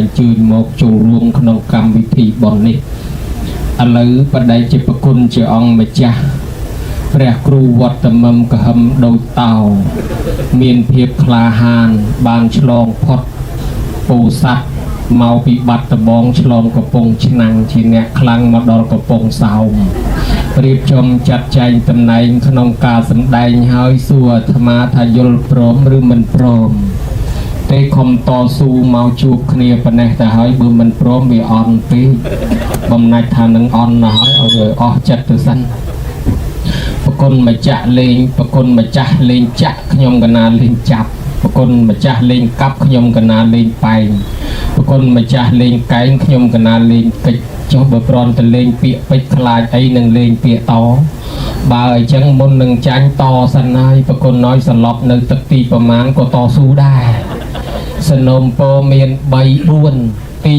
អញ្ជើញមកចូលរួមក្នុងកម្មវិធីបុណ្យនេះឥឡូវបដិជាប្រគុណជាអង្គម្ចាស់ព្រះគ្រូវត្តមឹមកហឹមដូចតោមានភាពក្លាហានបានឆ្លងផុតពោធិសត្វមកពីបាត់ដបងឆ្លងកំពង់ឆ្នាំងជាអ្នកខ្លាំងមកដល់កំពង់សោមរៀបចំចាត់ចែងតំណែងក្នុងការសម្ដែងហើយសួរអាត្មាថាយល់ព្រមឬមិនព្រមទេខំតស៊ូមកជួបគ្នាប៉ុណ្ណេះទៅហើយបើមិនព្រមវាអន់ពេកបំណាច់ថានឹងអន់ណាស់ហើយឲ្យវាអស់ចិត្តទៅសិនប្រគុណម្ចាស់លេងប្រគុណម្ចាស់លេងចាក់ខ្ញុំកណាលេងចាប់ប្រគុណម្ចាស់លេងកាប់ខ្ញុំកណាលេងបែងប្រគុណម្ចាស់លេងកែងខ្ញុំកណាលេងកិច្ចចុះបើប្រន់ទៅលេងពាក្យពេចន៍ខ្លាចអីនឹងលេងពាក្យតបើអញ្ចឹងមុននឹងចាញ់តសិនហើយប្រគុណណយសន្លប់នៅទឹកទីប្រមាណក៏តស៊ូដែរសនំពោមាន3 4ទី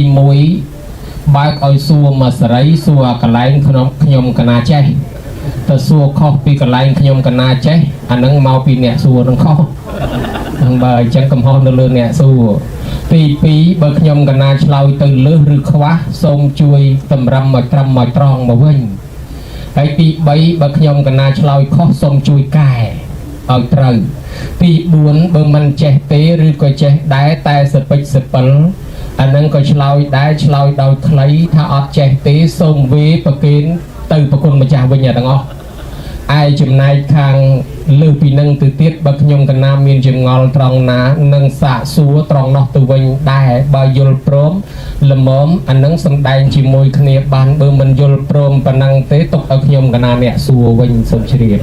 1បើកឲ្យសួរមកសរីសួរអាកន្លែងក្នុងខ្ញុំកណាចេះទៅសួរខុសពីកន្លែងខ្ញុំកណាចេះអានឹងមកពីអ្នកសួរនឹងខុសហ្នឹងបើអញ្ចឹងកំហុសនៅលើអ្នកសួរទី2បើខ្ញុំកណាឆ្លើយទៅលើសឬខ្វះសូមជួយតម្រឹមមកត្រឹមមកត្រង់មកវិញហើយទី3បើខ្ញុំកណាឆ្លើយខុសសូមជួយកែឲ្យត្រូវទី4បើមិនចេះទេឬក៏ចេះដែរតែសពិចសពិលអានឹងក៏ឆ្លើយដែរឆ្លើយដោយខ្លីថាអត់ចេះទេសូមវេប្រគេនទៅប្រគុណម្ចាស់វិញទាំងអស់ឯចំណែកខាងលើសពីនឹងទៅទៀតបើខ្ញុំកណាមានចម្ងល់ត្រង់ណានឹងសាកសួរត្រង់នោះទៅវិញដែរបើយល់ព្រមល្មមអានឹងសំដែងជាមួយគ្នាបានបើមិនយល់ព្រមប៉ុណ្ណឹងទេទុកឲ្យខ្ញុំកណាអ្នកសួរវិញសូមជ្រាប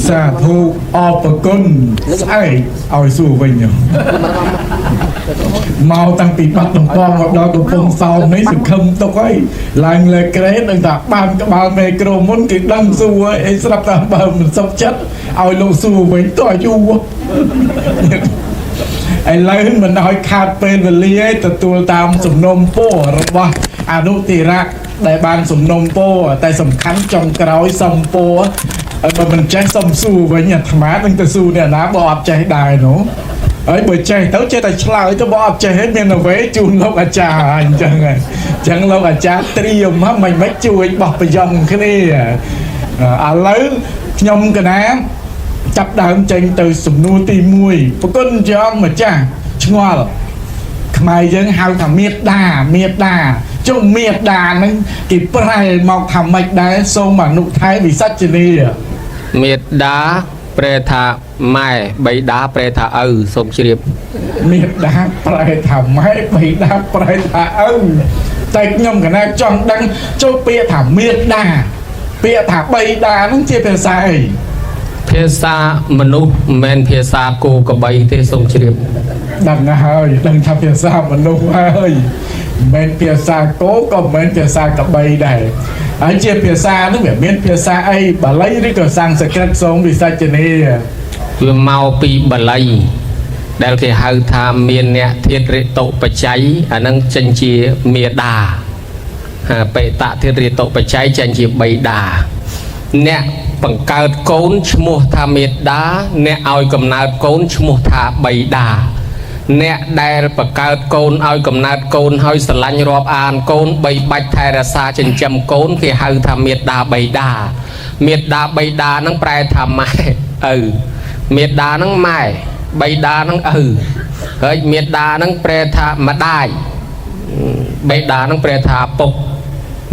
សាធុអរប្រគុណស្អែកឲ្យសួរវិញមកតាំងពីបាត់ដំបងមកដល់កំពង់សោមនេះសង្ឃឹមទុកហើយឡើងលើក្រេដឹងថាបានក្បាលមេក្រូមុនគេដឹងសួរហើយអីស្រាប់តែបើមិនសុខចិត្តឲ្យលោកសួរវិញតើយូរឥឡូវមិនឲ្យខាតពេលវេលាឯងទទួលតាមសំណុំពររបស់អនុធិរៈដែលបានសំណុំពរតែសំខាន់ចុងក្រោយសំពរបើមិនចេះសុំសួរវិញអាត្មានឹងទៅសួរអ្នកណាបើអត់ចេះដែរនោះហើយបើចេះទៅចេះតែឆ្លើយទៅបើអត់ចេះទេមានអ្វីជូនលោកអាចារ្យអញ្ចឹងហើយអញ្ចឹងលោកអាចារ្យត្រៀមហ្នឹងមិនមិនជួយបោះប្រយ៉ងគ្នាឥឡូវខ្ញុំកណាចាប់ដើមចេញទៅសំណួរទី1ប្រគុណជាអង្គម្ចាស់ឆ្ងល់ខ្មែរយើងហៅថាមេដាមេដាចុះមេដាហ្នឹងគេប្រែមកថាម៉េចដែរសូមអនុថែវិសជ្ជនី មេដាប្រែថាម៉ែបៃតាប្រែថាឪសូមជ្រាប មេដាប្រែថាម៉ែបៃតាប្រែថាឪតែខ្ញុំកណាចង់ដឹងចូលពាក្យថាមេដាពាក្យថាបៃតាហ្នឹងជាភាសាអី ភាសាមនុស្សមិនមែនភាសាគោក្របីទេសូមជ្រាប ដឹងហើយដឹងថាភាសាមនុស្សហើយមិនមែនភាសាគោក៏មិនមែនភាសាក្របីដែរហើយជាភាសាហ្នឹងវាមានភាសាអីបាលីឬក៏សំស្ក្រឹតសូមវិសាចនី វាមកពីបាលីដែលគេហៅថាមានអ្នកធាតរិតុបច្ច័យអាហ្នឹងចេញជាមេដាហាបេតធាតរិតុបច្ច័យចេញជាបៃតាអ្នកបង្កើតកូនឈ្មោះថាមេដាអ្នកឲ្យកំណើតកូនឈ្មោះថាបៃតាអ្នកដែលបង្កើតកូនឲ្យកំណើតកូនហើយស្រឡាញ់រាប់អានកូនបីបាច់ថែរក្សាចិញ្ចឹមកូនគេហៅថាមេដាបៃតាមេដាបៃតាហ្នឹងប្រែថាម៉ែឪមេដាហ្នឹងម៉ែបៃតាហ្នឹងឪហើយមេដាហ្នឹងប្រែថាម្ដាយបៃតាហ្នឹងប្រែថាឪពុក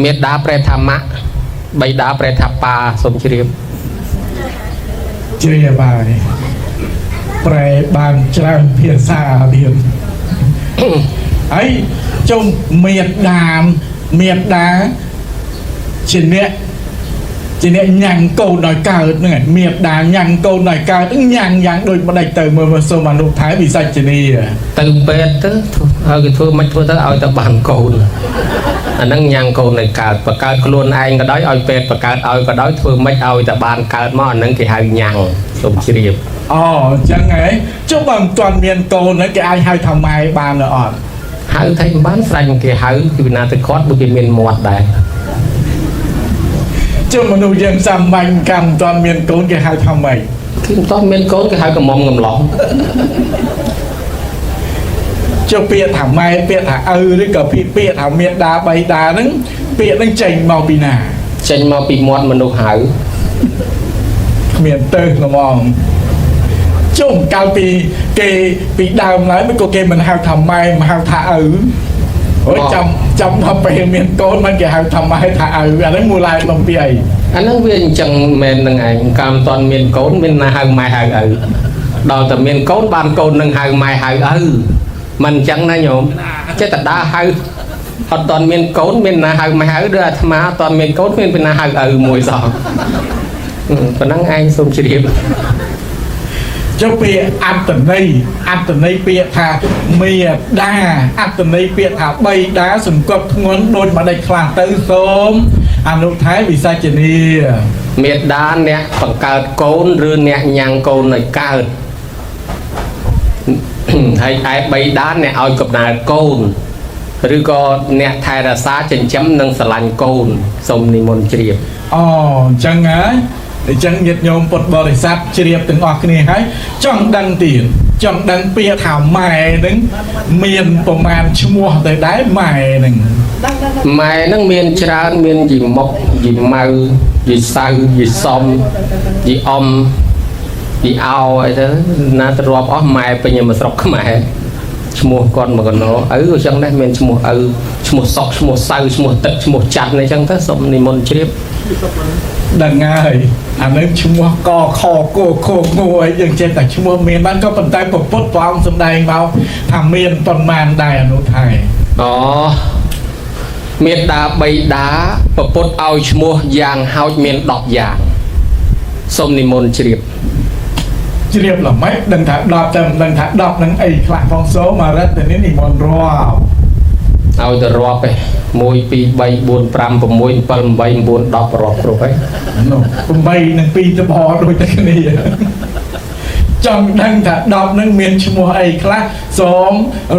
មេដាប្រែថាម៉ាក់បៃតាប្រែថាប៉ាសូមជ្រាប ជ្រាបហើយប្រែបានច្រើនភាសាទៀតហើយចុះមេដាមេដាជាអ្នកជាអ្នកញ៉ាំងកូនឲ្យកើតហ្នឹងឯងមេដាញ៉ាំងកូនឲ្យកើតហ្នឹងញ៉ាំងយ៉ាងដូចម្ដេចទៅមើលមើលសូមអនុថែវិសាចនី ទៅពេទ្យទៅហើយគេធ្វើមិនធ្វើទៅឲ្យតែបានកូនអាហ្នឹងញ៉ាំងកូនឲ្យកើតបង្កើតខ្លួនឯងក៏ដោយឲ្យពេទ្យបង្កើតឲ្យក៏ដោយធ្វើមិនឲ្យតែបានកើតមកអាហ្នឹងគេហៅញ៉ាំងសូមជ្រាប អូអញ្ចឹងហ៎ចុះបើមិនទាន់មានកូនហ្នឹងគេអាចហៅថាម៉ែបានឬអត់ ហៅថាមិនបានស្រេចគេហៅគឺពីណាទៅគាត់បើគេមានមាត់ដែរ ចុះមនុស្សយើងសាមញ្ញកម្មមិនទាន់មានកូនគេហៅថាម៉េច គេមិនទាន់មានកូនគេហៅកំមុំកំឡោះ ចុះពាក្យថាម៉ែពាក្យថាឪឬក៏ពាក្យថាមេដាបៃតាហ្នឹងពាក្យហ្នឹងចេញមកពីណា ចេញមកពីមាត់មនុស្សហៅ គ្មានទៅហ្មងជុំកាលពីគេពីដើមឡើយមិនក៏គេមិនហៅថាម៉ែមិនហៅថាឪអូយចាំចាំដល់ពេលមានកូនមិនគេហៅថាម៉ែថាឪអាហ្នឹងមូលហេតុមកពីអី អាហ្នឹងវាអញ្ចឹងមែននឹងឯងកាលមិនទាន់មានកូនមានណាហៅម៉ែហៅឪដល់តែមានកូនបានកូននឹងហៅម៉ែហៅឪមិនអញ្ចឹងណាញោមចេះតែដើរហៅអត់ទាន់មានកូនមានណាហៅម៉ែហៅដូចអាត្មាអត់ទាន់មានកូនមានពីណាហៅឪមួយសោះប៉ុណ្ណឹងឯងសូមជ្រាប ចុះពាក្យអត្តន័យអត្តន័យពាក្យថាមេដាអត្តន័យពាក្យថាបៃតាសង្កត់ធ្ងន់ដូចម្ដេចខ្លះទៅសូមអនុថែវិសាចនី មេដាអ្នកបង្កើតកូនឬអ្នកញ៉ាំងកូនឲ្យកើត ហើយឯបៃតាអ្នកឲ្យកំណើតកូនឬក៏អ្នកថែរក្សាចិញ្ចឹមនិងស្រឡាញ់កូនសូមនិមន្តជ្រាប អូអញ្ចឹងហើយអញ្ចឹងញាតិញោមពុទ្ធបរិស័ទជ្រាបទាំងអស់គ្នាហើយចង់ដឹងទៀតចង់ដឹងពាក្យថាម៉ែហ្នឹងមានប្រមាណឈ្មោះទៅដែរម៉ែហ្នឹង ម៉ែហ្នឹងមានច្រើនមានយីមុកយីម៉ៅយីសៅយីសំយីអំយីអោអីទៅណាទៅរាប់អស់ម៉ែពេញមួយស្រុកខ្មែរឈ្មោះគាត់មកកណោឪក៏ចឹងដែរមានឈ្មោះឪឈ្មោះសុកឈ្មោះសៅឈ្មោះទឹកឈ្មោះច័ន្ទអីចឹងទៅសូមនិមន្តជ្រាប ដឹងហើយអានឹងឈ្មោះកខកខងអីយើងចេះតែឈ្មោះមានបានក៏ប៉ុន្តែពពុទ្ធព្រះអង្គសម្ដែងមកថាមានប៉ុន្មានដែរអនុថែ អូមេដាបៃតាពពុទ្ធឲ្យឈ្មោះយ៉ាងហោចមាន10យ៉ាងសូមនិមន្តជ្រាប ជ្រាបល្មិចដឹងថា10តែមិនដឹងថា10នឹងអីខ្លះផងសូមអរិទ្ធនេះនិមន្តរាប់ ឲ្យទៅរាប់ឯង1 2 3 4 5 6 7 8 9 10រាប់គ្រប់ហើយ នោះ8និង2ត្បដូចតែគ្នាចង់ដឹងថា10នឹងមានឈ្មោះអីខ្លះសូម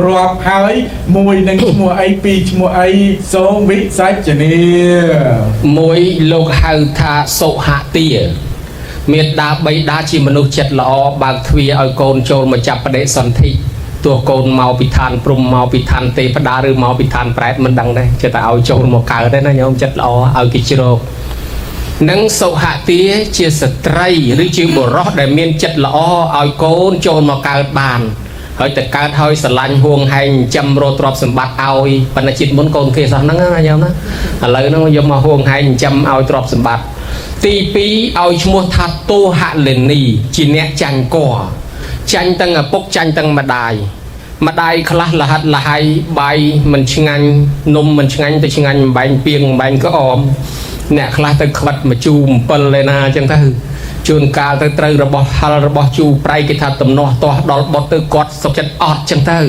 រាប់ហើយមួយនឹងឈ្មោះអីពីរឈ្មោះអីសូមវិសាចនី មួយលោកហៅថាសុហទាមេដាបៃតាជាមនុស្សចិត្តល្អបើកទ្វារឲ្យកូនចូលមកចាប់បដិសន្ធិទោះកូនមកពីឋានព្រំមកពីឋានទេវតាឬមកពីឋានប្រែតមិនដឹងដែរចេះតែឲ្យចូលមកកើតទេណាញោមចិត្តល្អឲ្យគេជ្រក និងសុហទាជាស្ត្រីឬជាបុរសដែលមានចិត្តល្អឲ្យកូនចូលមកកើតបានហើយតែកើតហើយស្រឡាញ់ហួងហែងចិញ្ចឹមរកទ្រព្យសម្បត្តិឲ្យប៉ុន្តែជាតិមុនកូនគេសោះហ្នឹងណាញោមណាឥឡូវហ្នឹងយកមកហួងហែងចិញ្ចឹមឲ្យទ្រព្យសម្បត្តិទី2ឲ្យឈ្មោះថាតោហលិនីជាអ្នកចាញ់កចាញ់ទាំងឪពុកចាញ់ទាំងម្ដាយម្ដាយខ្លះលហិតលហៃបាយមិនឆ្ងាញ់នំមិនឆ្ងាញ់ទៅឆ្ងាញ់អំបែងពីងអំបែងក្អម អ្នកខ្លះទៅខ្វិតមកជូរអំពិលឯណាអញ្ចឹងទៅជួនកាលទៅត្រូវរបស់ហិលរបស់ជូរប្រៃគេថាទំនាស់ទាស់ដល់បុតទៅគាត់សុខចិត្តអត់អញ្ចឹងទៅ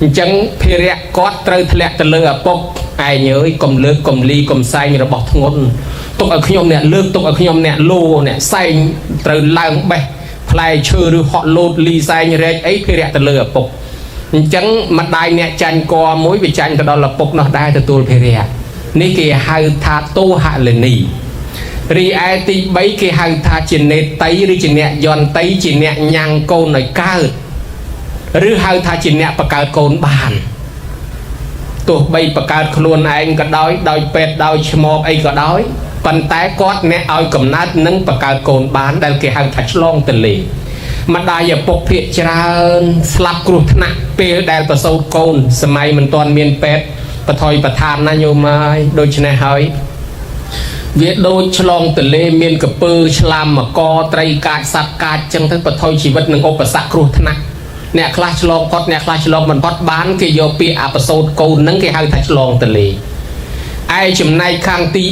អញ្ចឹងភារៈគាត់ត្រូវធ្លាក់ទៅលើឪពុកឯងអើយកុំលើកកុំលីកុំសែងរបស់ធ្ងន់ទុកឲ្យខ្ញុំអ្នកលើកទុកឲ្យខ្ញុំអ្នកលោអ្នកសែងត្រូវឡើងបេះផ្លែឈើឬហក់លោតលីសែងរែកអីភារៈទៅលើឪពុកអញ្ចឹងម្ដាយអ្នកចាញ់កមួយវាចាញ់ទៅដល់ឪពុកនោះដែរទទួលភារៈនេះគេហៅថាតោហលនីរីឯទី3គេហៅថាជានេតីឬជាអ្នកយន្តីជាអ្នកញ៉ាំងកូនឲ្យកើតឬហៅថាជាអ្នកបង្កើតកូនបានទោះបីបង្កើតខ្លួនឯងក៏ដោយដោយពេទ្យដោយឈ្មោកអីក៏ដោយប៉ុន្តែគាត់អ្នកឲ្យកំណើតនិងបង្កើតកូនបានដែលគេហៅថាឆ្លងទន្លេម្ដាយឪពុកភាកច្រើនស្លាប់គ្រោះថ្នាក់ពេលដែលប្រសូតកូនសម័យមិនទាន់មានពេទ្យបថុយប្រឋានណាញោមហើយដូច្នេះហើយវាដូចឆ្លងទន្លេមានកពើឆ្លាមមកត្រីកាចសត្វកាចចឹងទៅបថុយជីវិតនឹងឧបសគ្គគ្រោះថ្នាក់អ្នកខ្លះឆ្លងផុតអ្នកខ្លះឆ្លងមិនផុតបានគេយកពាក្យអបសោតកូនហ្នឹងគេហៅថាឆ្លងទន្លេឯចំណែកខាងទី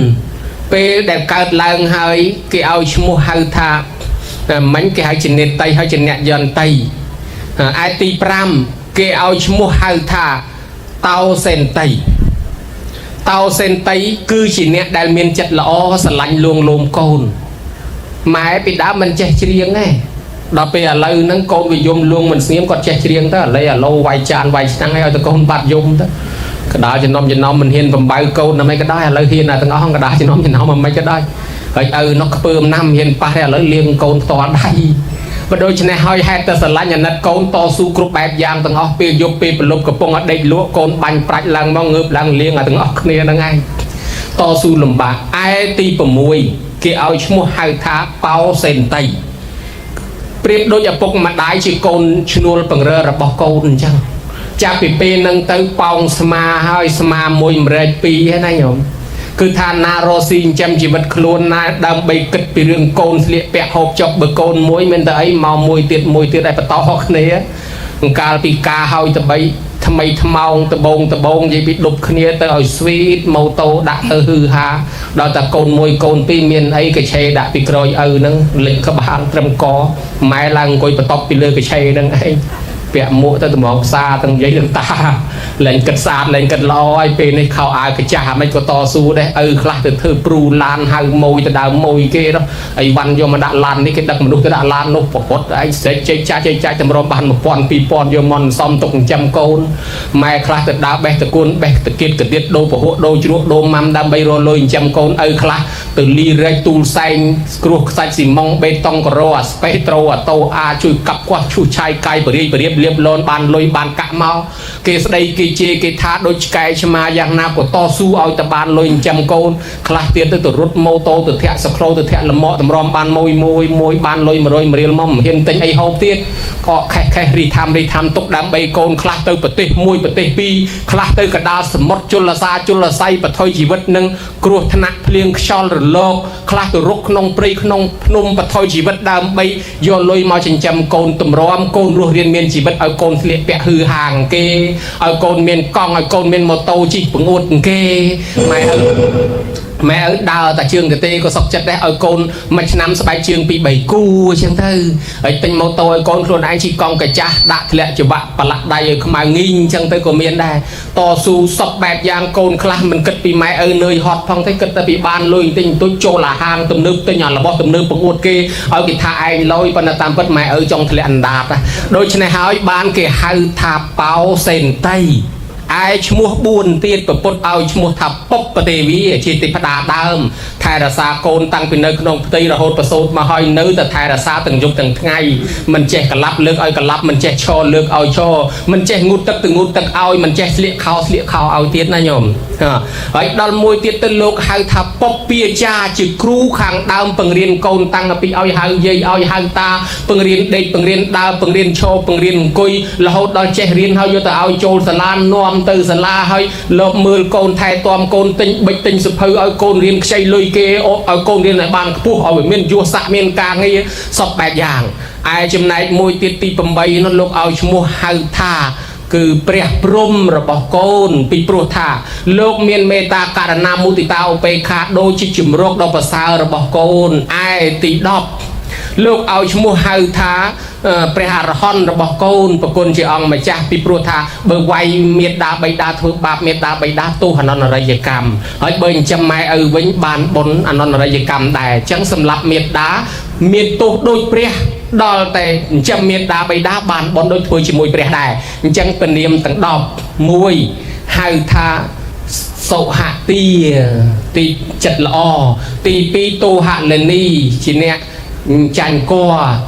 4ពេលដែលកើតឡើងហើយគេឲ្យឈ្មោះហៅថាមិញគេហៅជានេតីហើយជាអ្នកយន្តីឯទី5គេឲ្យឈ្មោះហៅថាតោសេនតីតោសេនតីគឺជាអ្នកដែលមានចិត្តល្អស្រឡាញ់លួងលោមកូនម៉ែពីដើមមិនចេះច្រៀងទេដល់ពេលឥឡូវហ្នឹងកូនវាយំលួងមិនស្ងៀមគាត់ចេះច្រៀងទៅឥឡូវអាឡូវាយចានវាយឆ្នាំងឲ្យទៅកូនបាត់យំទៅកដាលចំណំចំណំមិនហ៊ានបំបៅកូនដើម្បីក៏ដោយឥឡូវហ៊ានតែទាំងអស់កដាលចំណំចំណំមិនក៏ដោយហើយឪនោះខ្ពើមណាស់មិនហ៊ានប៉ះទេឥឡូវលៀងកូនផ្ទាល់ដៃ បើដូច្នេះហើយហេតុតែស្រឡាញ់អាណិតកូនតស៊ូគ្រប់បែបយ៉ាងទាំងអស់ពេលយប់ពេលព្រលប់កំពុងឲ្យដេកលក់កូនបាញ់ប្រាច់ឡើងមកងើបឡើងលៀងអាទាំងអស់គ្នាហ្នឹងឯងតស៊ូលំបាកឯទី6គេឲ្យឈ្មោះហៅថាប៉ោសេនតីប្រៀបដូចឪពុកម្ដាយជាកូនឈ្នួលពង្រើរបស់កូនអញ្ចឹងចាប់ពីពេលហ្នឹងទៅប៉ោងស្មាហើយស្មាមួយម្រែកពីរហ្នឹងណាញោមគឺថាណារស់ស៊ីចិញ្ចឹមជីវិតខ្លួនណាដើម្បីគិតពីរឿងកូនស្លៀកពាក់ហូបចុកបើកូនមួយមានតែអីមកមួយទៀតមួយទៀតឲ្យបន្តគ្នាអង្កាលពីការហើយតបីថ្មីថ្មោងដបងដបងនិយាយពីដប់គ្នាទៅឲ្យស្វីតម៉ូតូដាក់ទៅហឺហាដល់តែកូនមួយកូនពីរមានអីកឆេដាក់ពីក្រោយឪហ្នឹងលិចក្បាលត្រឹមកម៉ែឡើងអង្គុយបន្ទប់ពីលើកឆេហ្នឹងឯងពាក់មួកទៅតម្រងផ្សារទាំងយាយទាំងតាលែងគិតស្អាតលែងគិតល្អហើយពេលនេះខោអាវកាចាស់អាមិនក៏តស៊ូដែរឪខ្លះទៅធ្វើព្រូឡានហៅម៉ួយទៅដើមម៉ួយគេនោះអីវ៉ាន់យកមកដាក់ឡាននេះគេដឹកមនុស្សទៅដាក់ឡាននោះប្រពុតឯងស្រេចចេកចាស់ចេកចាស់តម្រុំបាន1000 2000យកមកសំទុកចិញ្ចឹមកូនម៉ែខ្លះទៅដើរបេះតកួនបេះតគៀតកទៀតដូរពហុដូរជ្រក់ដូរម៉ាំដើម្បីរលុយចិញ្ចឹមកូនឪខ្លះទៅលីរែកទូលសែងគ្រោះខ្សាច់ស៊ីម៉ុងបេតុងការ៉ូអាស្បេត្រូអាតូអាជួយកាប់គាស់ឈូសឆាយកាយបរិយបរៀបលៀបលនបានលុយបានកាក់មកគេស្ដីគេជេរគេថាដូចឆ្កែឆ្មាយ៉ាងណាក៏តស៊ូឲ្យតែបានលុយចិញ្ចឹមកូនខ្លះទៀតទៅទៅរត់ម៉ូតូទៅធាក់សក្រូទៅធាក់លម៉កតម្រាំបានមួយមួយមួយបានលុយ100រៀលមកមិនហ៊ានទិញអីហូបទៀតក៏ខេះខេះរីថាំរីថាំទុកដើម្បីកូនខ្លះទៅប្រទេសមួយប្រទេសពីរខ្លះទៅកដាលសមុទ្រជលសាជលស័យបថុយជីវិតនឹងគ្រោះថ្នាក់ភ្លៀងខ្យល់រលកខ្លះទៅរុកក្នុងព្រៃក្នុងភ្នំបថុយជីវិតដើម្បីយកលុយមកចិញ្ចឹមកូនតម្រាំកូនរស់រៀនមានជីវិតឲ្យកូនស្លៀកពាក់ហឺហាងគេឲ្យកូនមានកង់ឲ្យកូនមានម៉ូតូជិះបង្អួតគេម៉ែឪម៉ែឪដើរតែជើងទទេក៏សុខចិត្តដែរឲ្យកូនមួយឆ្នាំស្បែកជើងពី3គូអញ្ចឹងទៅហើយទិញម៉ូតូឲ្យកូនខ្លួនឯងជិះកង់កាចាស់ដាក់ធ្លាក់ច្បាក់ប្រឡាក់ដៃឲ្យខ្មៅងីងអញ្ចឹងទៅក៏មានដែរតស៊ូសពបែបយ៉ាងកូនខ្លះមិនគិតពីម៉ែឪនឿយហត់ផងទេគិតតែពីបានលុយទិញបន្ទួចចូលអាហាងទំនើបទិញអារបស់ទំនើបបង្អួតគេឲ្យគេថាឯងលយប៉ុន្តែតាមពិតម៉ែឪចង់ធ្លាក់អណ្ដាតដូច្នេះហើយបានគេហៅថាប៉ោសេនតីឯឈ្មោះ4ទៀតប្រពុតឲ្យឈ្មោះថាពុបទេវីជាទេពតាដើមថែរក្សាកូនតាំងពីនៅក្នុងផ្ទៃរហូតប្រសូតមកហើយនៅតែថែរក្សាទាំងយប់ទាំងថ្ងៃមិនចេះក្លាប់លើកឲ្យកលាប់មិនចេះឈរលើកឲ្យឈរមិនចេះងូតទឹកទៅងូតទឹកឲ្យមិនចេះស្លៀកខោស្លៀកខោឲ្យទៀតណាញោមហើយដល់មួយទៀតទៅលោកហៅថាពុបពាចាជាគ្រូខាងដើមបង្រៀនកូនតាំងពីឲ្យហៅយាយឲ្យហៅតាបង្រៀនដេកបង្រៀនដើរបង្រៀនឈរបង្រៀនអង្គុយរហូតដល់ចេះរៀនហើយយកទៅឲ្យចូលសាលានាំទៅសាលាហើយលោកមើលកូនថែទាំកូនទិញបិចទិញសភៅឲ្យកូនរៀនខ្ចីលុយគេឲ្យកូនរៀនឲ្យបានខ្ពស់ឲ្យវាមានយុស័កមានការងារសពបែបយ៉ាងឯចំណែកមួយទៀតទី8នោះលោកឲ្យឈ្មោះហៅថាគឺព្រះព្រំរបស់កូនពីព្រោះថាលោកមានមេត្តាករណាមុទិតាឧបេក្ខាដូចជាជំរកដ៏ប្រសើររបស់កូនឯទី10លោកឲ្យឈ្មោះហៅថាព្រះអរហន្តរបស់កូនប្រគុណជាអង្គម្ចាស់ពីព្រោះថាបើវាយមេដាបៃតាធ្វើបាបមេដាបៃតាទោសអនន្តរិយកម្មហើយបើចិញ្ចឹមម៉ែឪវិញបានបុណ្យអនន្តរិយកម្មដែរអញ្ចឹងសម្រាប់មេដាមានទោសដូចព្រះដល់តែចិញ្ចឹមមេដាបៃតាបានបុណ្យដូចធ្វើជាមួយព្រះដែរអញ្ចឹងពនាមទាំង10មួយហៅថាសុហទាទីចិត្តល្អទី2ទោហលនីជាអ្នកចាញ់ក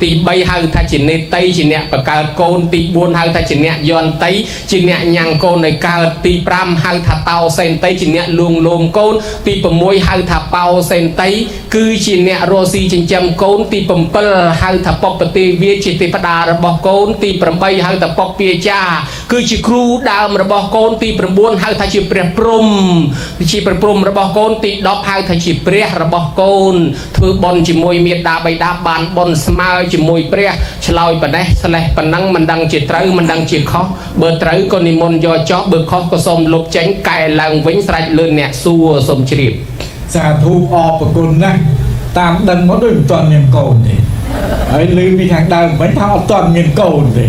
ទី3ហៅថាជានេតីជាអ្នកបង្កើតកូនទី4ហៅថាជាអ្នកយន្តីជាអ្នកញ៉ាំងកូនឲ្យកើតទី5ហៅថាតោសេនតីជាអ្នកលួងលោមកូនទី6ហៅថាបោសេនតីគឺជាអ្នករស់ស៊ីចិញ្ចឹមកូនទី7ហៅថាពពទេវាជាទេវតារបស់កូនទី8ហៅថាពពាចាគឺជាគ្រូដើមរបស់កូនទី9ហៅថាជាព្រះព្រំជាព្រះព្រំរបស់កូនទី10ហៅថាជាព្រះរបស់កូនធ្វើបុណ្យជាមួយមេដាបៃតាបានបុណ្យស្មើជាមួយព្រះឆ្លើយប៉ុណ្ណេះស្លេះប៉ុណ្ណឹងមិនដឹងជាត្រូវមិនដឹងជាខុសបើត្រូវក៏និមន្តយកចោះបើខុសក៏សូមលុបចេញកែឡើងវិញស្រេចលឿនអ្នកសួរសូមជ្រាប សាធុអរប្រគុណណាស់តាមដឹងមកដូចមិនទាន់មានកូនទេហើយឮពីខាងដើមវិញថាអត់ទាន់មានកូនទេ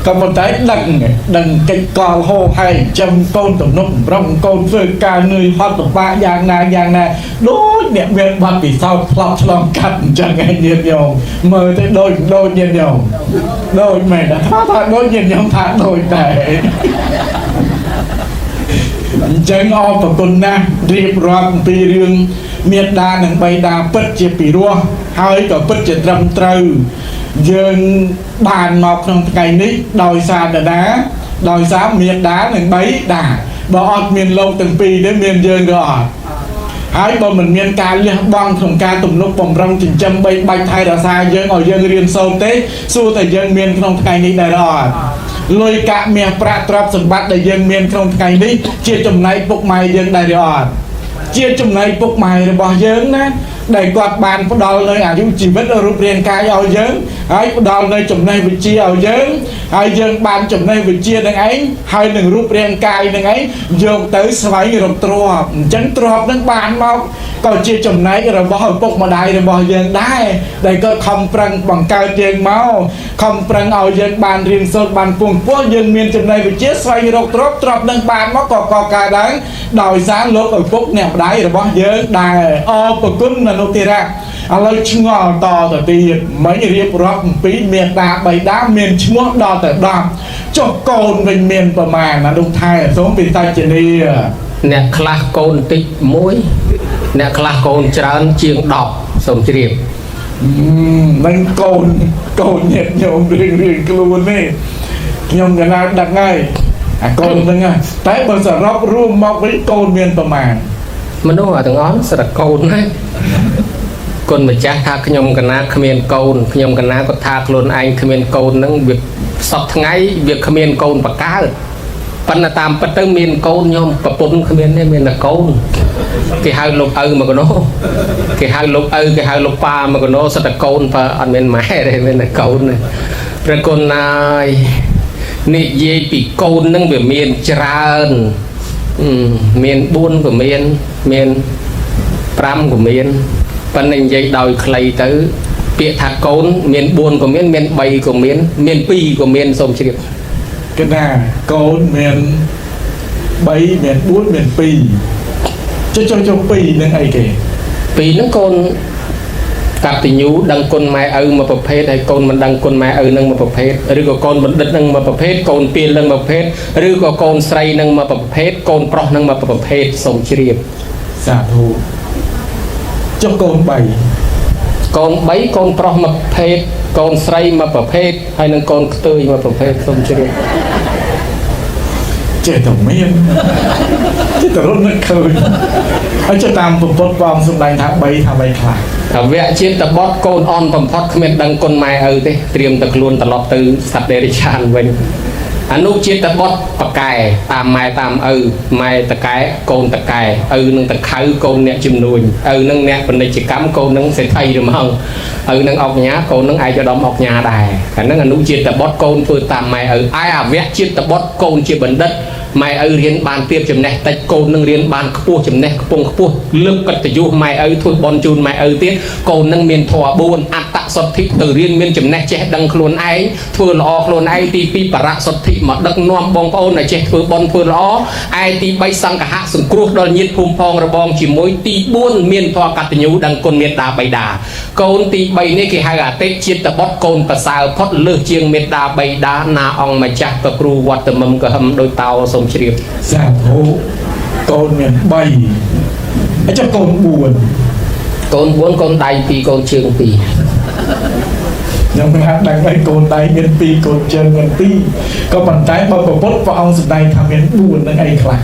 ក៏ប៉ុន្តែដឹងដឹងកិច្ចកលហោហើយចំកូនទំនុកបំរុងកូនធ្វើការនឿយហត់លំបាកយ៉ាងណាយ៉ាងណាដូចអ្នកមានបទពិសោធន៍ធ្លាប់ឆ្លងកាត់អញ្ចឹងឯងញាតិញោមមើលទៅដូចដូចញាតិញោមដូចមែនថាថាដូចញាតិញោមថាដូចដែរអញ្ចឹងអរប្រគុណណាស់រៀបរាប់អំពីរឿងមេដានិងបៃតាពិតជាពិរោះហើយក៏ពិតជាត្រឹមត្រូវ យើងបានមកក្នុងថ្ងៃនេះដោយសារតាណាដោយសារមេដានិងបៃតាបើអត់មានលោកទាំងពីរទេមានយើងក៏អត់ហើយបើមិនមានការលះបង់ក្នុងការទំនុកបំរុងចិញ្ចឹមបីបាច់ថែរក្សាយើងឲ្យយើងរៀនសូត្រទេសួរតែយើងមានក្នុងថ្ងៃនេះដែរអត់លុយកាក់មាសប្រាក់ទ្រព្យសម្បត្តិដែលយើងមានក្នុងថ្ងៃនេះជាចំណែកពុកម៉ែយើងដែរឬអត់ជាចំណែកពុកម៉ែរបស់យើងណាដែលគាត់បានផ្ដល់នៅអាយុជីវិតរូបរាងកាយឲ្យយើងហើយផ្ដល់នៅចំណេះវិជ្ជាឲ្យយើងហើយយើងបានចំណេះវិជ្ជានឹងឯងហើយនឹងរូបរាងកាយនឹងឯងយកទៅស្វែងរកទ្រព្យអញ្ចឹងទ្រព្យនឹងបានមកក៏ជាចំណែករបស់ឪពុកម្ដាយរបស់យើងដែរដែលគាត់ខំប្រឹងបង្កើតយើងមកខំប្រឹងឲ្យយើងបានរៀនសូត្របានពងពោះយើងមានចំណេះវិជ្ជាស្វែងរកទ្រព្យទ្រព្យនឹងបានមកក៏កកើតឡើងដោយសារលោកឪពុកអ្នកម្ដាយរបស់យើងដែរអរប្រគុណអនុធិរៈឥឡូវឆ្ងល់តទៅទៀតមិញរៀបរាប់អំពីមេតាបៃតាមានឈ្មោះដល់ទៅ10ចុះកូនវិញមានប្រមាណអនុថែសូមពីតាជនី អ្នកខ្លះកូនតិចមួយអ្នកខ្លះកូនច្រើនជាង10សូមជ្រាប នឹងកូនកូនញាតិញោមរៀងរៀងខ្លួននេះខ្ញុំកណាដឹងហើយអាកូនហ្នឹងហ่ะតែបើសរុបរួមមកវិញកូនមានប្រមាណ មនុស្សអាទាំងអស់សិតតែកូនណាគុណម្ចាស់ថាខ្ញុំកណាគ្មានកូនខ្ញុំកណាក៏ថាខ្លួនឯងគ្មានកូនហ្នឹងវាសពថ្ងៃវាគ្មានកូនបកើតប៉ុន្តែតាមពិតទៅមានកូនខ្ញុំប្រពន្ធគ្មានទេមានតែកូនគេហៅលោកឪមកកណោគេហៅលោកឪគេហៅលោកប៉ាមកកណោសិតតែកូនបើអត់មានម៉ែទេមានតែកូនទេព្រះគុណណាយនិយាយពីកូនហ្នឹងវាមានច្រើនអឺមាន4ក៏មានមាន5ក៏មានប៉ុន្តែនិយាយដោយខ្លីទៅ ពាក្យថាកូនមាន4ក៏មានមាន3ក៏មានមាន2ក៏មានសូមជ្រាប កណាកូនមាន3មាន4មាន2ចុះចុះចុះ2នឹងអីគេ ពីរហ្នឹងកូនកតញ្ញូដឹងគុណម៉ែឪមួយប្រភេទហើយកូនមិនដឹងគុណម៉ែឪនឹងមួយប្រភេទឬក៏កូនបណ្ឌិតនឹងមួយប្រភេទកូនពាលនឹងមួយប្រភេទឬក៏កូនស្រីនឹងមួយប្រភេទកូនប្រុសនឹងមួយប្រភេទសូមជ្រាប សាធុចុះកូន3 កូន3កូនប្រុសមួយប្រភេទកូនស្រីមួយប្រភេទហើយនិងកូនខ្ទើយមួយប្រភេទសូមជ្រាប ចេះតែមានចេះតែរត់នឹកឃើញហើយចុះតាមពុទ្ធបងសម្ដែងថា3ថា3ខ្លះ ថាវៈជាតិបត់កូនអន់បំផុតគ្មានដឹងគុណម៉ែឪទេត្រៀមតែខ្លួនត្រឡប់ទៅសត្វដេរិឆានវិញអនុជាតិបត់បកែតាមម៉ែតាមឪម៉ែតកែកូនតកែឪនឹងតខៅកូនអ្នកជំនួញឪនឹងអ្នកពាណិជ្ជកម្មកូននឹងសេដ្ឋីឬមកឪនឹងអុកញ៉ាកូននឹងឯកឧត្តមអុកញ៉ាដែរអាហ្នឹងអនុជាតិបត់កូនធ្វើតាមម៉ែឪឯអវៈជាតិបត់កូនជាបណ្ឌិតម៉ែឪរៀនបានទៀបចំណេះតិចកូននឹងរៀនបានខ្ពស់ចំណេះខ្ពង់ខ្ពស់លើកកិត្តិយសម៉ែឪធ្វើបន់ជូនម៉ែឪទៀតកូននឹងមានធម៌4អត្តសុទ្ធិទៅរៀនមានចំណេះចេះដឹងខ្លួនឯងធ្វើល្អខ្លួនឯងទី2បរសុទ្ធិមកដឹកនាំបងប្អូនឲ្យចេះធ្វើបន់ធ្វើល្អឯទី3សង្ឃហៈសង្គ្រោះដល់ញាតិភូមិផងរបងជាមួយទី4មានធម៌កតញ្ញូដឹងគុណមេត្តាបិតាកូនទី3នេះគេហៅអតិជាតិបុត្រកូនប្រសើរផុតលើសជាងមេត្តាបិតាណាអង្គម្ចាស់ប្រគ្រូវត្តមឹមកហឹមដោយតោសូមជ្រាប សាធុកូនមាន3ហើយចុះកូន4 កូន4កូនដៃ2កូនជើង2 ខ្ញុំមិនហាក់ដឹងអីកូនដៃមាន2កូនជើងមាន2ក៏ប៉ុន្តែបើពុទ្ធព្រះអង្គសម្ដែងថាមាន4នឹងអីខ្លះ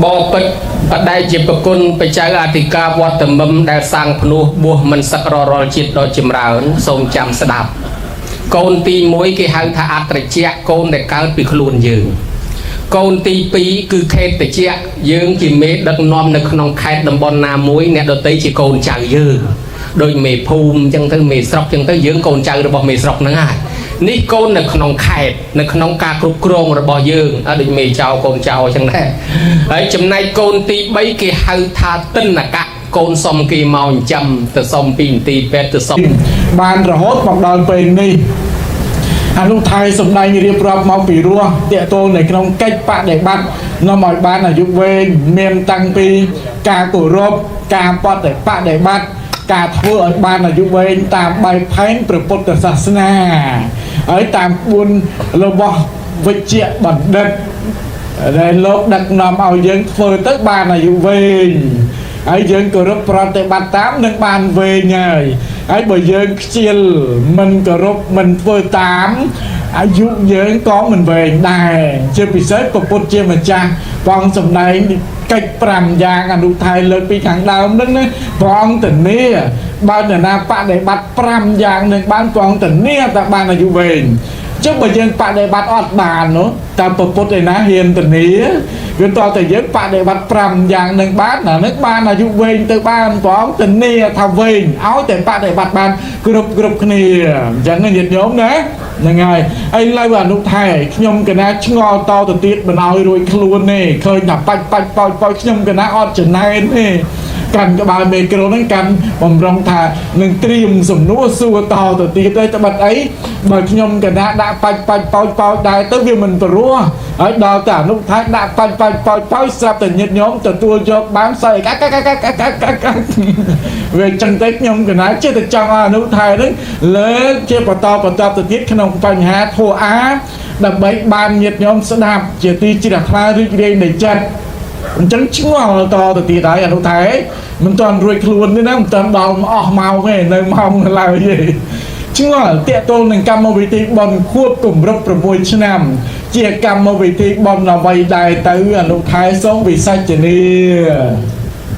បបិទ្ធបដិជាប្រគុណបច្ចៅអធិការវត្តមឹមដែលសាងភ្នោះបួសមិនសឹកររាល់ជាតិដ៏ចម្រើនសូមចាំស្ដាប់កូនទី1គេហៅថាអត្រជាកូនដែលកើតពីខ្លួនយើងកូនទី2គឺខេតជាយើងជាមេដឹកនាំនៅក្នុងខេត្តតំបន់ណាមួយអ្នកដតីជាកូនចៅយើងដូចមេភូមិអញ្ចឹងទៅមេស្រុកអញ្ចឹងទៅយើងកូនចៅរបស់មេស្រុកហ្នឹងហើយនេះកូននៅក្នុងខេត្តនៅក្នុងការគ្រប់គ្រងរបស់យើងអត់ដូចមេចៅកូនចៅអញ្ចឹងដែរហើយចំណែកកូនទី3គេហៅថាតិនកៈកូនសុំគេមកចិញ្ចឹមទៅសុំពីមន្ទីរពេទ្យទៅសុំ បានរហូតមកដល់ពេលនេះអនុថៃសម្ដែងរៀបរាប់មកពីរោះតេតូននៅក្នុងកិច្ចបដិបត្តិនាំឲ្យបានអាយុវែងមានតាំងពីការគោរពការបដិបត្តិការធ្វើឲ្យបានអាយុវែងតាមបែបផែនព្រះពុទ្ធសាសនាហើយតាមក្បួនរបស់វិជ្ជបណ្ឌិតដែលលោកដឹកនាំឲ្យយើងធ្វើទៅបានអាយុវែង ហើយយើងគោរពប្រតិបត្តិតាមនឹងបានវែងហើយហើយបើយើងខ្ជិលមិនគោរពមិនធ្វើតាមអាយុយើងក៏មិនវែងដែរជាពិសេសព្រះពុទ្ធជាម្ចាស់ព្រះអង្គសម្ដែងកិច្ច5យ៉ាងអនុថែលើកពីខាងដើមហ្នឹងណាព្រះអង្គធានាបើនរណាបដិបត្តិ5យ៉ាងនឹងបានព្រះអង្គធានាតែបានអាយុវែងចុះបើយើងបដិបត្តិអត់បាននោះតើព្រះពុទ្ធឯណាហ៊ានធានាវាតតែយើងបដិបត្តិ5យ៉ាងនឹងបានណានឹងបានអាយុវែងទៅបានព្រះអង្គធានាថាវែងឲ្យតែបដិបត្តិបានគ្រប់គ្រប់គ្នាអញ្ចឹងញាតិញោមណាហ្នឹងហើយឥឡូវអនុថែខ្ញុំកណាឆ្ងល់តទៅទៀតមិនឲ្យរួចខ្លួនទេឃើញថាបាច់បាច់ប៉ោចប៉ោចខ្ញុំកណាអត់ចំណែនទេកាន់ក្បាលមេក្រូហ្នឹងកាន់បំរុងថានឹងត្រៀមសំណួរសួរតទៅទៀតទេត្បិតអីបើខ្ញុំកណាដាក់បាច់បាច់ប៉ោចប៉ោចដែរទៅវាមិនព្រោះហើយដល់តែអនុថែដាក់បាច់បាច់ប៉ោចប៉ោចស្រាប់តែញាតិញោមទទួលយកបានស្អីកាកាកាកាកាកាកាវាចឹងទៅខ្ញុំកណាចេះតែចង់ឲ្យអនុថែហ្នឹងលើកជាបន្តបន្តទៅទៀតក្នុងបញ្ហាធម៌អាដើម្បីបានញាតិញោមស្ដាប់ជាទីជ្រះថ្លារីករាយនៃចិត្តអញ្ចឹងឆ្ងល់តទៅទៀតហើយអនុថែមិនទាន់រួចខ្លួនទេណាមិនទាន់ដល់អស់ម៉ោងទេនៅម៉ោងនៅឡើយទេឆ្ងល់តាកទល់នឹងកម្មវិធីបន់ខួបគម្រប់6ឆ្នាំ ជាកម្មវិធីបន់អ្វីដែរទៅអនុថែសូមវិសាចនី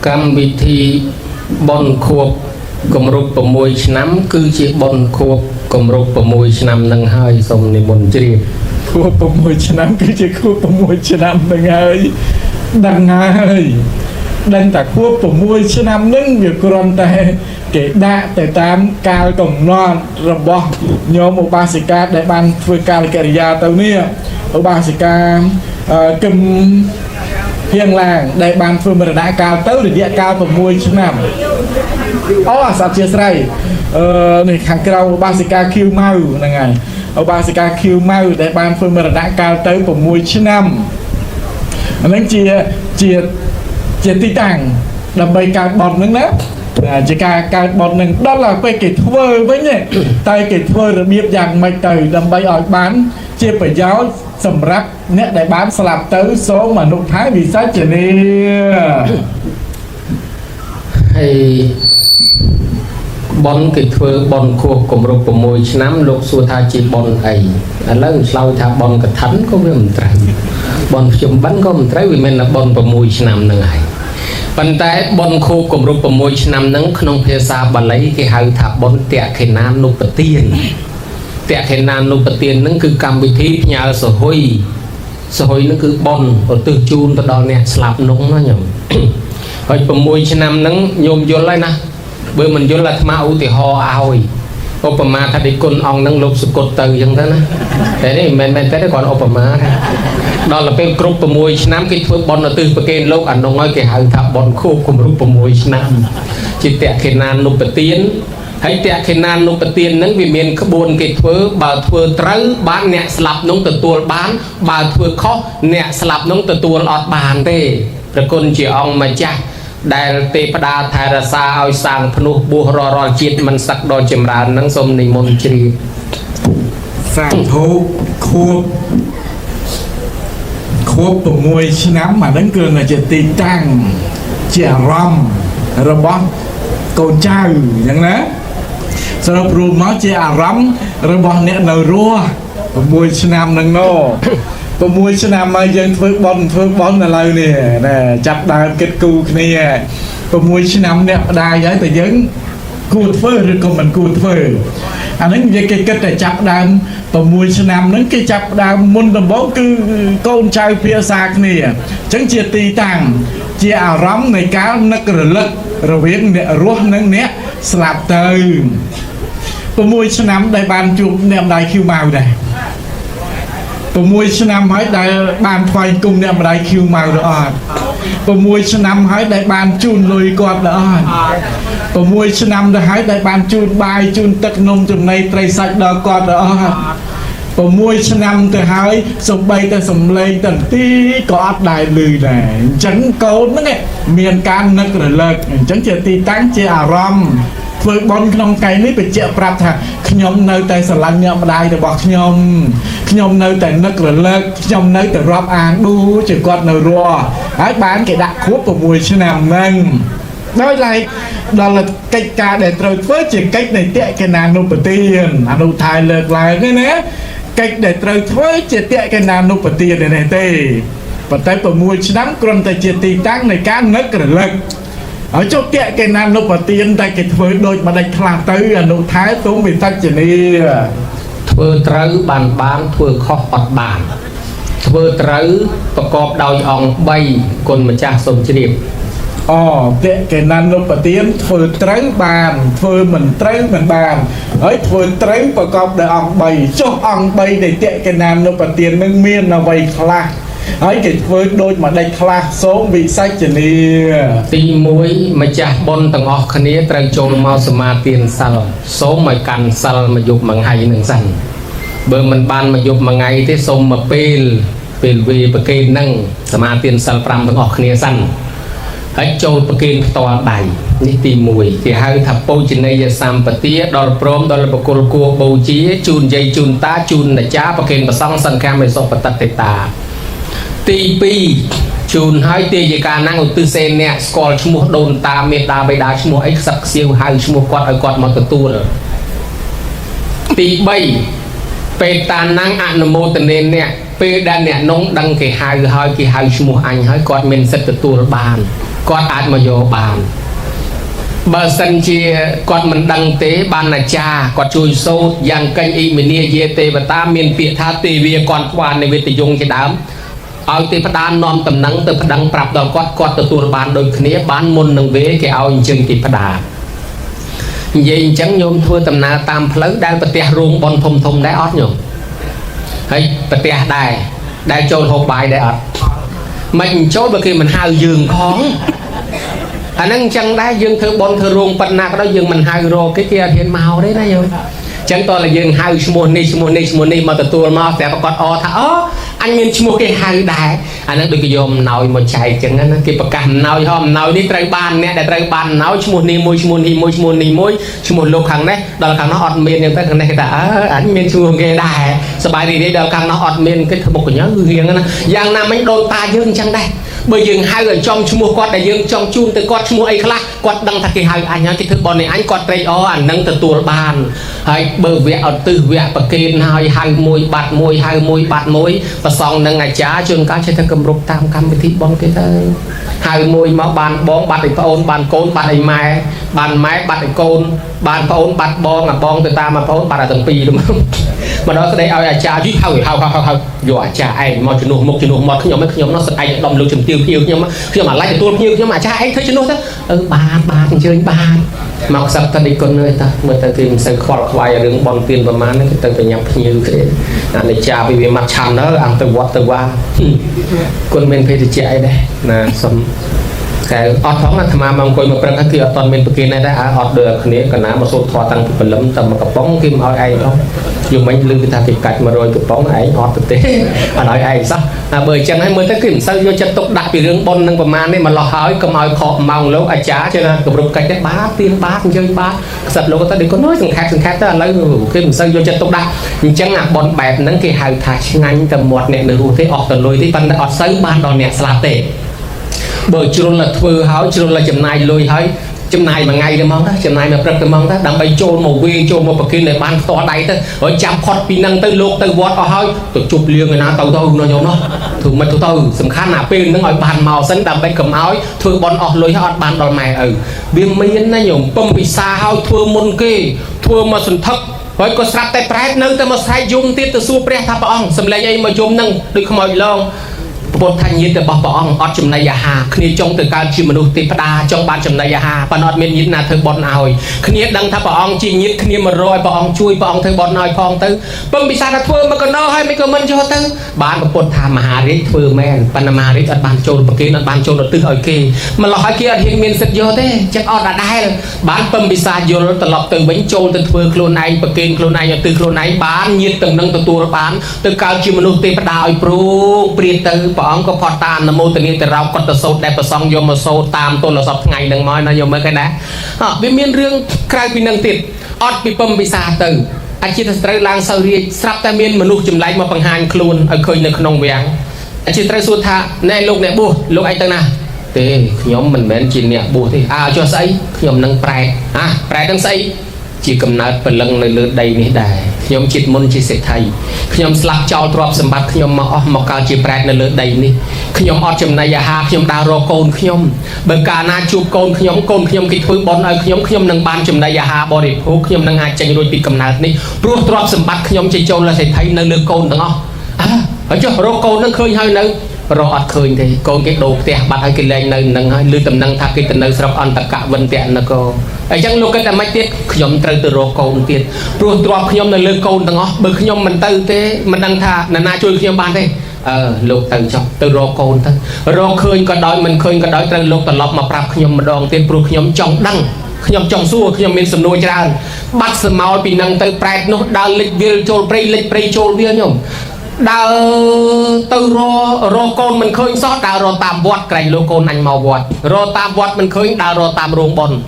កម្មវិធីបុណ្យខួបគម្រប់6ឆ្នាំ គឺជាបុណ្យខួបគម្រប់6ឆ្នាំនឹងហើយសូមនិមន្តជ្រាប ខួប6ឆ្នាំគឺជាខួប6ឆ្នាំនឹងហើយដឹងហើយដឹងតែខួប6ឆ្នាំនឹងវាគ្រាន់តែគេដាក់ទៅតាមកាលកំណត់របស់ញោមឧបាសិកាដែលបានធ្វើកាលកិរិយាទៅនេះឧបាសិកាគឹមហៀងឡាងដែលបានធ្វើមរណកាលទៅរយៈកាល6ឆ្នាំអូអាសត្វជាស្រ័យនេះខាងក្រៅឧបាសិកាខៀវម៉ៅហ្នឹងហើយឧបាសិកាខៀវម៉ៅដែលបានធ្វើមរណកាលទៅ6ឆ្នាំអាហ្នឹងជាជាជាទីតាំងដើម្បីកើតបន់ហ្នឹងណាជាការកើតបន់ហ្នឹងដល់តែពេលគេធ្វើវិញតែគេធ្វើរបៀបយ៉ាងម៉េចទៅដើម្បីឲ្យបានជាប្រយោជន៍សម្រាប់អ្នកដែលបានស្លាប់ទៅសូមអនុថែវិសាចនី ហើយបុណ្យគេធ្វើបុណ្យខួបគម្រប់6ឆ្នាំលោកសួរថាជាបុណ្យអីឥឡូវឆ្លើយថាបុណ្យកឋិនក៏វាមិនត្រូវបុណ្យភ្ជុំបិណ្ឌក៏មិនត្រូវវាមិនថាបុណ្យ6ឆ្នាំហ្នឹងហើយប៉ុន្តែបុណ្យខួបគម្រប់6ឆ្នាំហ្នឹងក្នុងភាសាបាលីគេហៅថាបុណ្យតក្ខិណានុបទានតក្ខិណានុបទានហ្នឹងគឺកម្មវិធីផ្ញើសហុយសហុយហ្នឹងគឺបុណ្យឧទ្ទិសជូនទៅដល់អ្នកស្លាប់នោះណាញោមហើយ6ឆ្នាំហ្នឹងញោមយល់ហើយណាបើមិនយល់អាត្មាឧទាហរណ៍ឲ្យឧបមាថាដេចគុណអង្គហ្នឹងលោកសគត់ទៅអញ្ចឹងទៅណាតែនេះមិនមែនទេគ្រាន់ឧបមាទេដល់ទៅពេលគ្រប់6ឆ្នាំគេធ្វើបុណ្យឧទ្ទិសប្រគេនលោកអានោះហើយគេហៅថាបុណ្យខួបគម្រប់6ឆ្នាំជាតក្ខិណានុបទានហើយតក្ខិណានុបទានហ្នឹងវាមានក្បួនគេធ្វើបើធ្វើត្រូវបានអ្នកស្លាប់នោះទទួលបានបើធ្វើខុសអ្នកស្លាប់នោះទទួលអត់បានទេព្រះគុណជាអង្គម្ចាស់ដែលទេពតាថែរក្សាឲ្យសាងភ្នោះបួសរាល់ជាតិមិនសឹកដល់ចម្រើននឹងសូមនិមន្តជ្រាប សាធុខួបខួប6ឆ្នាំអាហ្នឹងគឺជាទីតាំងជាអារម្មណ៍របស់កូនចៅអញ្ចឹងណាសរុបរួមមកជាអារម្មណ៍របស់អ្នកនៅរស់6ឆ្នាំហ្នឹងណ6ឆ្នាំមកយើងធ្វើបុណ្យធ្វើបុណ្យឥឡូវនេះណែចាប់ដើមគិតគូរគ្នា6ឆ្នាំអ្នកម្ដាយហើយតែយើងគួរធ្វើឬក៏មិនគួរធ្វើអាហ្នឹងនិយាយគេគិតតែចាប់ដើម6ឆ្នាំហ្នឹងគេចាប់ដើមមុនដំបូងគឺកូនចៅភាសាគ្នាអញ្ចឹងជាទីតាំងជាអារម្មណ៍នៃការនឹករលឹករវាងអ្នករស់និងអ្នកស្លាប់ទៅ6ឆ្នាំដែលបានជួបអ្នកម្ដាយខៀវម៉ៅដែរ6ឆ្នាំហើយដែលបានថ្វាយគុំអ្នកម្ដាយខៀវម៉ៅទៅអត់6ឆ្នាំហើយដែលបានជូនលុយគាត់ទៅអត់6ឆ្នាំទៅហើយដែលបានជូនបាយជូនទឹកនំចំណីត្រីសាច់ដល់គាត់ទៅអត់6ឆ្នាំទៅហើយសំបីតែសំឡេងតន្ទីក៏អត់ដែរឮដែរអញ្ចឹងកូនហ្នឹងមានការនឹករលឹកអញ្ចឹងជាទីតាំងជាអារម្មណ៍ធ្វើបុណ្យក្នុងថ្ងៃនេះបញ្ជាក់ប្រាប់ថាខ្ញុំនៅតែស្រឡាញ់អ្នកម្ដាយរបស់ខ្ញុំខ្ញុំនៅតែនឹករលឹកខ្ញុំនៅតែរាប់អានដូចជាគាត់នៅរស់ហើយបានគេដាក់ខួប6ឆ្នាំហ្នឹង ដោយឡែកដល់កិច្ចការដែលត្រូវធ្វើជាកិច្ចនៃតេកិណានុបទានអនុថែលើកឡើងហ្នឹងណាកិច្ចដែលត្រូវធ្វើជាតេកិណានុបទាននេះទេប៉ុន្តែ6ឆ្នាំគ្រាន់តែជាទីតាំងនៃការនឹករលឹកហើយចុះតេកិណានុបទានតែគេធ្វើដូចម្ដេចខ្លះទៅអនុថែសូមវិសាជនី ធ្វើត្រូវបានបានធ្វើខុសអត់បានធ្វើត្រូវប្រកបដោយអង្គ3គុណម្ចាស់សូមជ្រាប អូតេកិណានុបទានធ្វើត្រូវបានធ្វើមិនត្រូវមិនបានហើយធ្វើត្រូវប្រកបដោយអង្គ3ចុះអង្គ3នៃតេកិណានុបទាននឹងមានអ្វីខ្លះហើយគេធ្វើដូចម្ដេចខ្លះសូមវិសាជនី ទី1ម្ចាស់បុណ្យទាំងអស់គ្នាត្រូវចូលមកសមាទានសិលសូមឲ្យកាន់សិលមួយយប់មួយថ្ងៃនឹងសិនបើមិនបានមួយយប់មួយថ្ងៃទេសូមមកពេលពេលវេប្រគេននឹងសមាទានសិល5ទាំងអស់គ្នាសិនហើយចូលប្រគេនផ្ទាល់ដៃនេះទី1គេហៅថាបូជនីយសម្បទាដល់ព្រមដល់បុគ្គលគួរបូជាជូនយាយជូនតាជូនអាចារ្យប្រគេនប្រសង់សង្ឃាមេសុបតិតិតា ទី2ជូនឲ្យទាយិកាណាំងឧទ្ទិសសេនៈស្គាល់ឈ្មោះដូនតាមេដាបេដាឈ្មោះអីខ្សឹកខ្សៀវហៅឈ្មោះគាត់ឲ្យគាត់មកទទួលទី3បេតាណាំងអនុមោទនេនៈពេលដែលអ្នកនងដឹងគេហៅហើយគេហៅឈ្មោះអញហើយគាត់មានសិទ្ធិទទួលបានគាត់អាចមកយកបានបើសិនជាគាត់មិនដឹងទេបានអាចារ្យគាត់ជួយសូត្រយ៉ាងកេញអ៊ីមនីយេទេវតាមានពាក្យថាទេវាគាត់ខ្វាននិវេទយងជាដើមឲ្យទេវតានាំតំណែងទៅប្តឹងប្រាប់ដល់គាត់គាត់ទទួលបានដូចគ្នាបានមុននឹងវេគេឲ្យអញ្ជើញទេវតានិយាយអញ្ចឹងញោមធ្វើដំណើរតាមផ្លូវដែលប្រទះរោងបនធំធំដែរអត់ញោមហើយប្រទះដែរដែលចូលហូបបាយដែរអត់មិនចូលបើគេមិនហៅយើងផងអាហ្នឹងអញ្ចឹងដែរយើងធ្វើបន់ធ្វើរោងប៉ុណ្ណាក៏ដោយយើងមិនហៅរកគេគេអត់ហ៊ានមកទេណាញោមអញ្ចឹងតើតែយើងហៅឈ្មោះនេះឈ្មោះនេះឈ្មោះនេះមកទទួលមកតែប្រកាសអថាអូអញមានឈ្មោះគេហៅដែរអាហ្នឹងដូចគេយកអំណោយមកចែកអញ្ចឹងណាគេប្រកាសអំណោយហោអំណោយនេះត្រូវបានអ្នកដែលត្រូវបានអំណោយឈ្មោះនេះមួយឈ្មោះនេះមួយឈ្មោះនេះមួយឈ្មោះលោកខាងនេះដល់ខាងនោះអត់មានអញ្ចឹងទៅខាងនេះគេថាអើអញមានឈ្មោះគេដែរសប្បាយរីករាយដល់ខាងនោះអត់មានគេធ្វើមុខកញ្ញើរៀងណាយ៉ាងណាមិញដូនតាយើងអញ្ចឹងដែរបើយើងហៅឲ្យចំឈ្មោះគាត់ដែលយើងចង់ជូនទៅគាត់ឈ្មោះអីខ្លះគាត់ដឹងថាគេហៅអញហើយគេធ្វើបន់នេះអញគាត់ត្រេកអរអានឹងទទួលបានហើយបើវគ្គឧទ្ទិសវគ្គប្រគេនហើយហៅមួយបាត់មួយហៅមួយបាត់មួយប្រសងនឹងអាចារ្យជួនកាលចេះតែគម្រប់តាមកម្មវិធីបន់គេទៅហៅមួយមកបានបងបាត់ឲ្យប្អូនបានកូនបាត់ឲ្យម៉ែបានម៉ែបាត់ឲ្យកូនបានប្អូនបាត់បងអាបងទៅតាមអាប្អូនបាត់ឲ្យទាំងពីរទៅមកដល់ស្ដីឲ្យអាចារ្យយីហៅហៅហៅហៅយកអាចារ្យឯងមកជំនួសមុខជំនួសមាត់ខ្ញុំឯងខ្ញុំនោះស្អែកដំលោកជំទាវភ្ញៀវខ្ញុំខ្ញុំអាឡ័យទទួលភ្ញៀវខ្ញុំអាចារ្យឯងធ្វើជំនួសទៅអឺបានបានអញ្ជើញបានមកខ្សឹបតនិគុណអើយតាមើលទៅគេមិនសូវខ្វល់ខ្វាយរឿងបន់ទៀនប្រមាណហ្នឹងគេទៅបញ្ញាប់ភ្ញៀវគេអានិច្ចាពីវាមកឆាន់ទៅអង្គទៅវត្តទៅវាគុណមានភេទជ្ជៈអីដែរណាសុំតែអត់ផងអាត្មាមកអង្គុយមកព្រឹកហ្នឹងគឺអត់តមានប្រគេនដែរអត់ដូចគ្នាកណាមកសូត្រធម៌តាំងពីព្រលឹមតែមកកំប៉ុងគេមិនឲ្យឯងផងយូរមិញឮគេថាគេកាច់100កំប៉ុងឯងអត់ទៅទេអត់ឲ្យឯងសោះតែបើអញ្ចឹងហើយមើលទៅគេមិនសូវយកចិត្តទុកដាក់ពីរឿងប៉ុននឹងប្រមាណនេះមកលោះហើយកុំឲ្យខកម៉ោងលោកអាចារ្យចេះណាគម្រប់កិច្ចទេបាទទៀនបាទអញ្ជើញបាទខ្សិតលោកទៅដូចគាត់សង្ខេបសង្ខេបទៅឥឡូវគេមិនសូវយកចិត្តទុកដាក់អញ្ចឹងអាប៉ុនបែបហ្នឹងគេហៅថាឆ្ងាញ់តែមាត់អ្នកនៅរស់ទេអស់ទៅលុយទេប៉ុន្តែអត់សូវបានដល់អ្នកស្លាប់ទេបើជ្រុលតែធ្វើហើយជ្រុលតែចំណាយលុយហើយចំណាយមួយថ្ងៃទៅហ្មងទៅចំណាយមួយព្រឹកទៅហ្មងទៅដើម្បីចូលមកវេចូលមកប្រគិនឲ្យបានផ្ទាល់ដៃទៅហើយចាំផុតពីនឹងទៅលោកទៅវត្តអស់ហើយទៅជប់លៀងឯណាទៅទៅណោះញោមណោះធ្វើមិនទៅទៅសំខាន់អាពេលហ្នឹងឲ្យបានមកសិនដើម្បីកុំឲ្យធ្វើបន់អស់លុយហើយអត់បានដល់ម៉ែឪវាមានណាញោមពំពិសាហើយធ្វើមុនគេធ្វើមកសន្ធឹកហើយក៏ស្រាប់តែប្រែតនៅតែមកស្រែកយំទៀតទៅសួរព្រះថាព្រះអង្គសំឡេងអីមកយំហ្នឹងដូចខ្មោចឡងពុទ្ធថាញាតិរបស់ព្រះអង្គអត់ចំណីអាហារគ្នាចង់ទៅកើតជាមនុស្សទេវតាចង់បានចំណីអាហារប៉ុន្តែអត់មានញាតិណាធ្វើបុណ្យឲ្យគ្នាដឹងថាព្រះអង្គជាញាតិគ្នាមករកឲ្យព្រះអង្គជួយព្រះអង្គធ្វើបុណ្យឲ្យផងទៅពឹងពិសាថាធ្វើមកកណ្ដោហើយមិនក៏មិនយកទៅបានពុទ្ធថាមហារាជធ្វើមែនប៉ុន្តែមហារាជអត់បានចូលប្រគេនអត់បានចូលឧទ្ទិសឲ្យគេម្ល៉េះឲ្យគេអត់ហ៊ានមានសិទ្ធិយកទេចឹងអត់ដដែលបានពឹងពិសាយល់ត្រឡប់ទៅវិញចូលទៅធ្វើខ្លួនឯងប្រគេនខ្លួនឯងឧទ្ទិសខ្លួនឯងបានញាតិទាំងនឹងទទួលបានទៅកើតជាមនុស្សទេវតាឲ្យព្រោងព្រាតទៅព្រះអង្គក៏ផុតតាមនមោទនាទៅរោកតសោតដែលប្រសងយកមកសូត្រតាមទលសពថ្ងៃនឹងមកណាយកមើលគេណាវាមានរឿងក្រៅពីនឹងទៀតអត់ពីពំពិសាទៅអាជីតត្រូវឡើងសោរាជស្រាប់តែមានមនុស្សចម្លែកមកបង្ហាញខ្លួនឲ្យឃើញនៅក្នុងវាំងអាជីតត្រូវសួរថាណែលោកអ្នកបួសលោកឯងទៅណា ទេខ្ញុំមិនមែនជាអ្នកបួសទេអើចុះស្អីខ្ញុំនឹងប្រែតហ่ะប្រែតនឹងស្អីជាកំណើតព្រលឹងនៅលើដីនេះដែរខ្ញុំជាតិមុនជាសេដ្ឋីខ្ញុំស្លាប់ចោលទ្រព្យសម្បត្តិខ្ញុំមកអស់មកកើតជាប្រែតនៅលើដីនេះខ្ញុំអត់ចំណីអាហារខ្ញុំដើររកកូនខ្ញុំបើកាលណាជួបកូនខ្ញុំកូនខ្ញុំគេធ្វើបុណ្យឲ្យខ្ញុំខ្ញុំនឹងបានចំណីអាហារបរិភោគខ្ញុំនឹងអាចចេញរួចពីកំណើតនេះព្រោះទ្រព្យសម្បត្តិខ្ញុំជាចូលសេដ្ឋីនៅលើកូនទាំងអស់អើហើយចុះរកកូននឹងឃើញហើយនៅរកអត់ឃើញទេកូនគេដូរផ្ទះបាត់ហើយគេលែងនៅនឹងហើយឮតំណែងថាគេទៅនៅស្រុកអន្តកវិនតនគរអញ្ចឹងលោកគិតតែមិនទៀតខ្ញុំត្រូវទៅរកកូនទៀតព្រោះទ្រព្យខ្ញុំនៅលើកូនទាំងអស់បើខ្ញុំមិនទៅទេមិនដឹងថានរណាជួយខ្ញុំបានទេអឺលោកទៅចុះទៅរកកូនទៅរកឃើញក៏ដោយមិនឃើញក៏ដោយត្រូវលោកត្រឡប់មកប្រាប់ខ្ញុំម្ដងទៀតព្រោះខ្ញុំចង់ដឹងខ្ញុំចង់សួរខ្ញុំមានសំណួរច្រើនបាត់សមោលពីនឹងទៅប្រែតនោះដើរលិចវាលចូលព្រៃលិចព្រៃចូលវាលខ្ញុំដើរទៅររកកូនមិនឃើញសោះដើររកតាមវត្តក្រែងលោកកូនអញមកវត្តរកតាមវត្តមិនឃើញដើររកតាមរោងបុណ្យ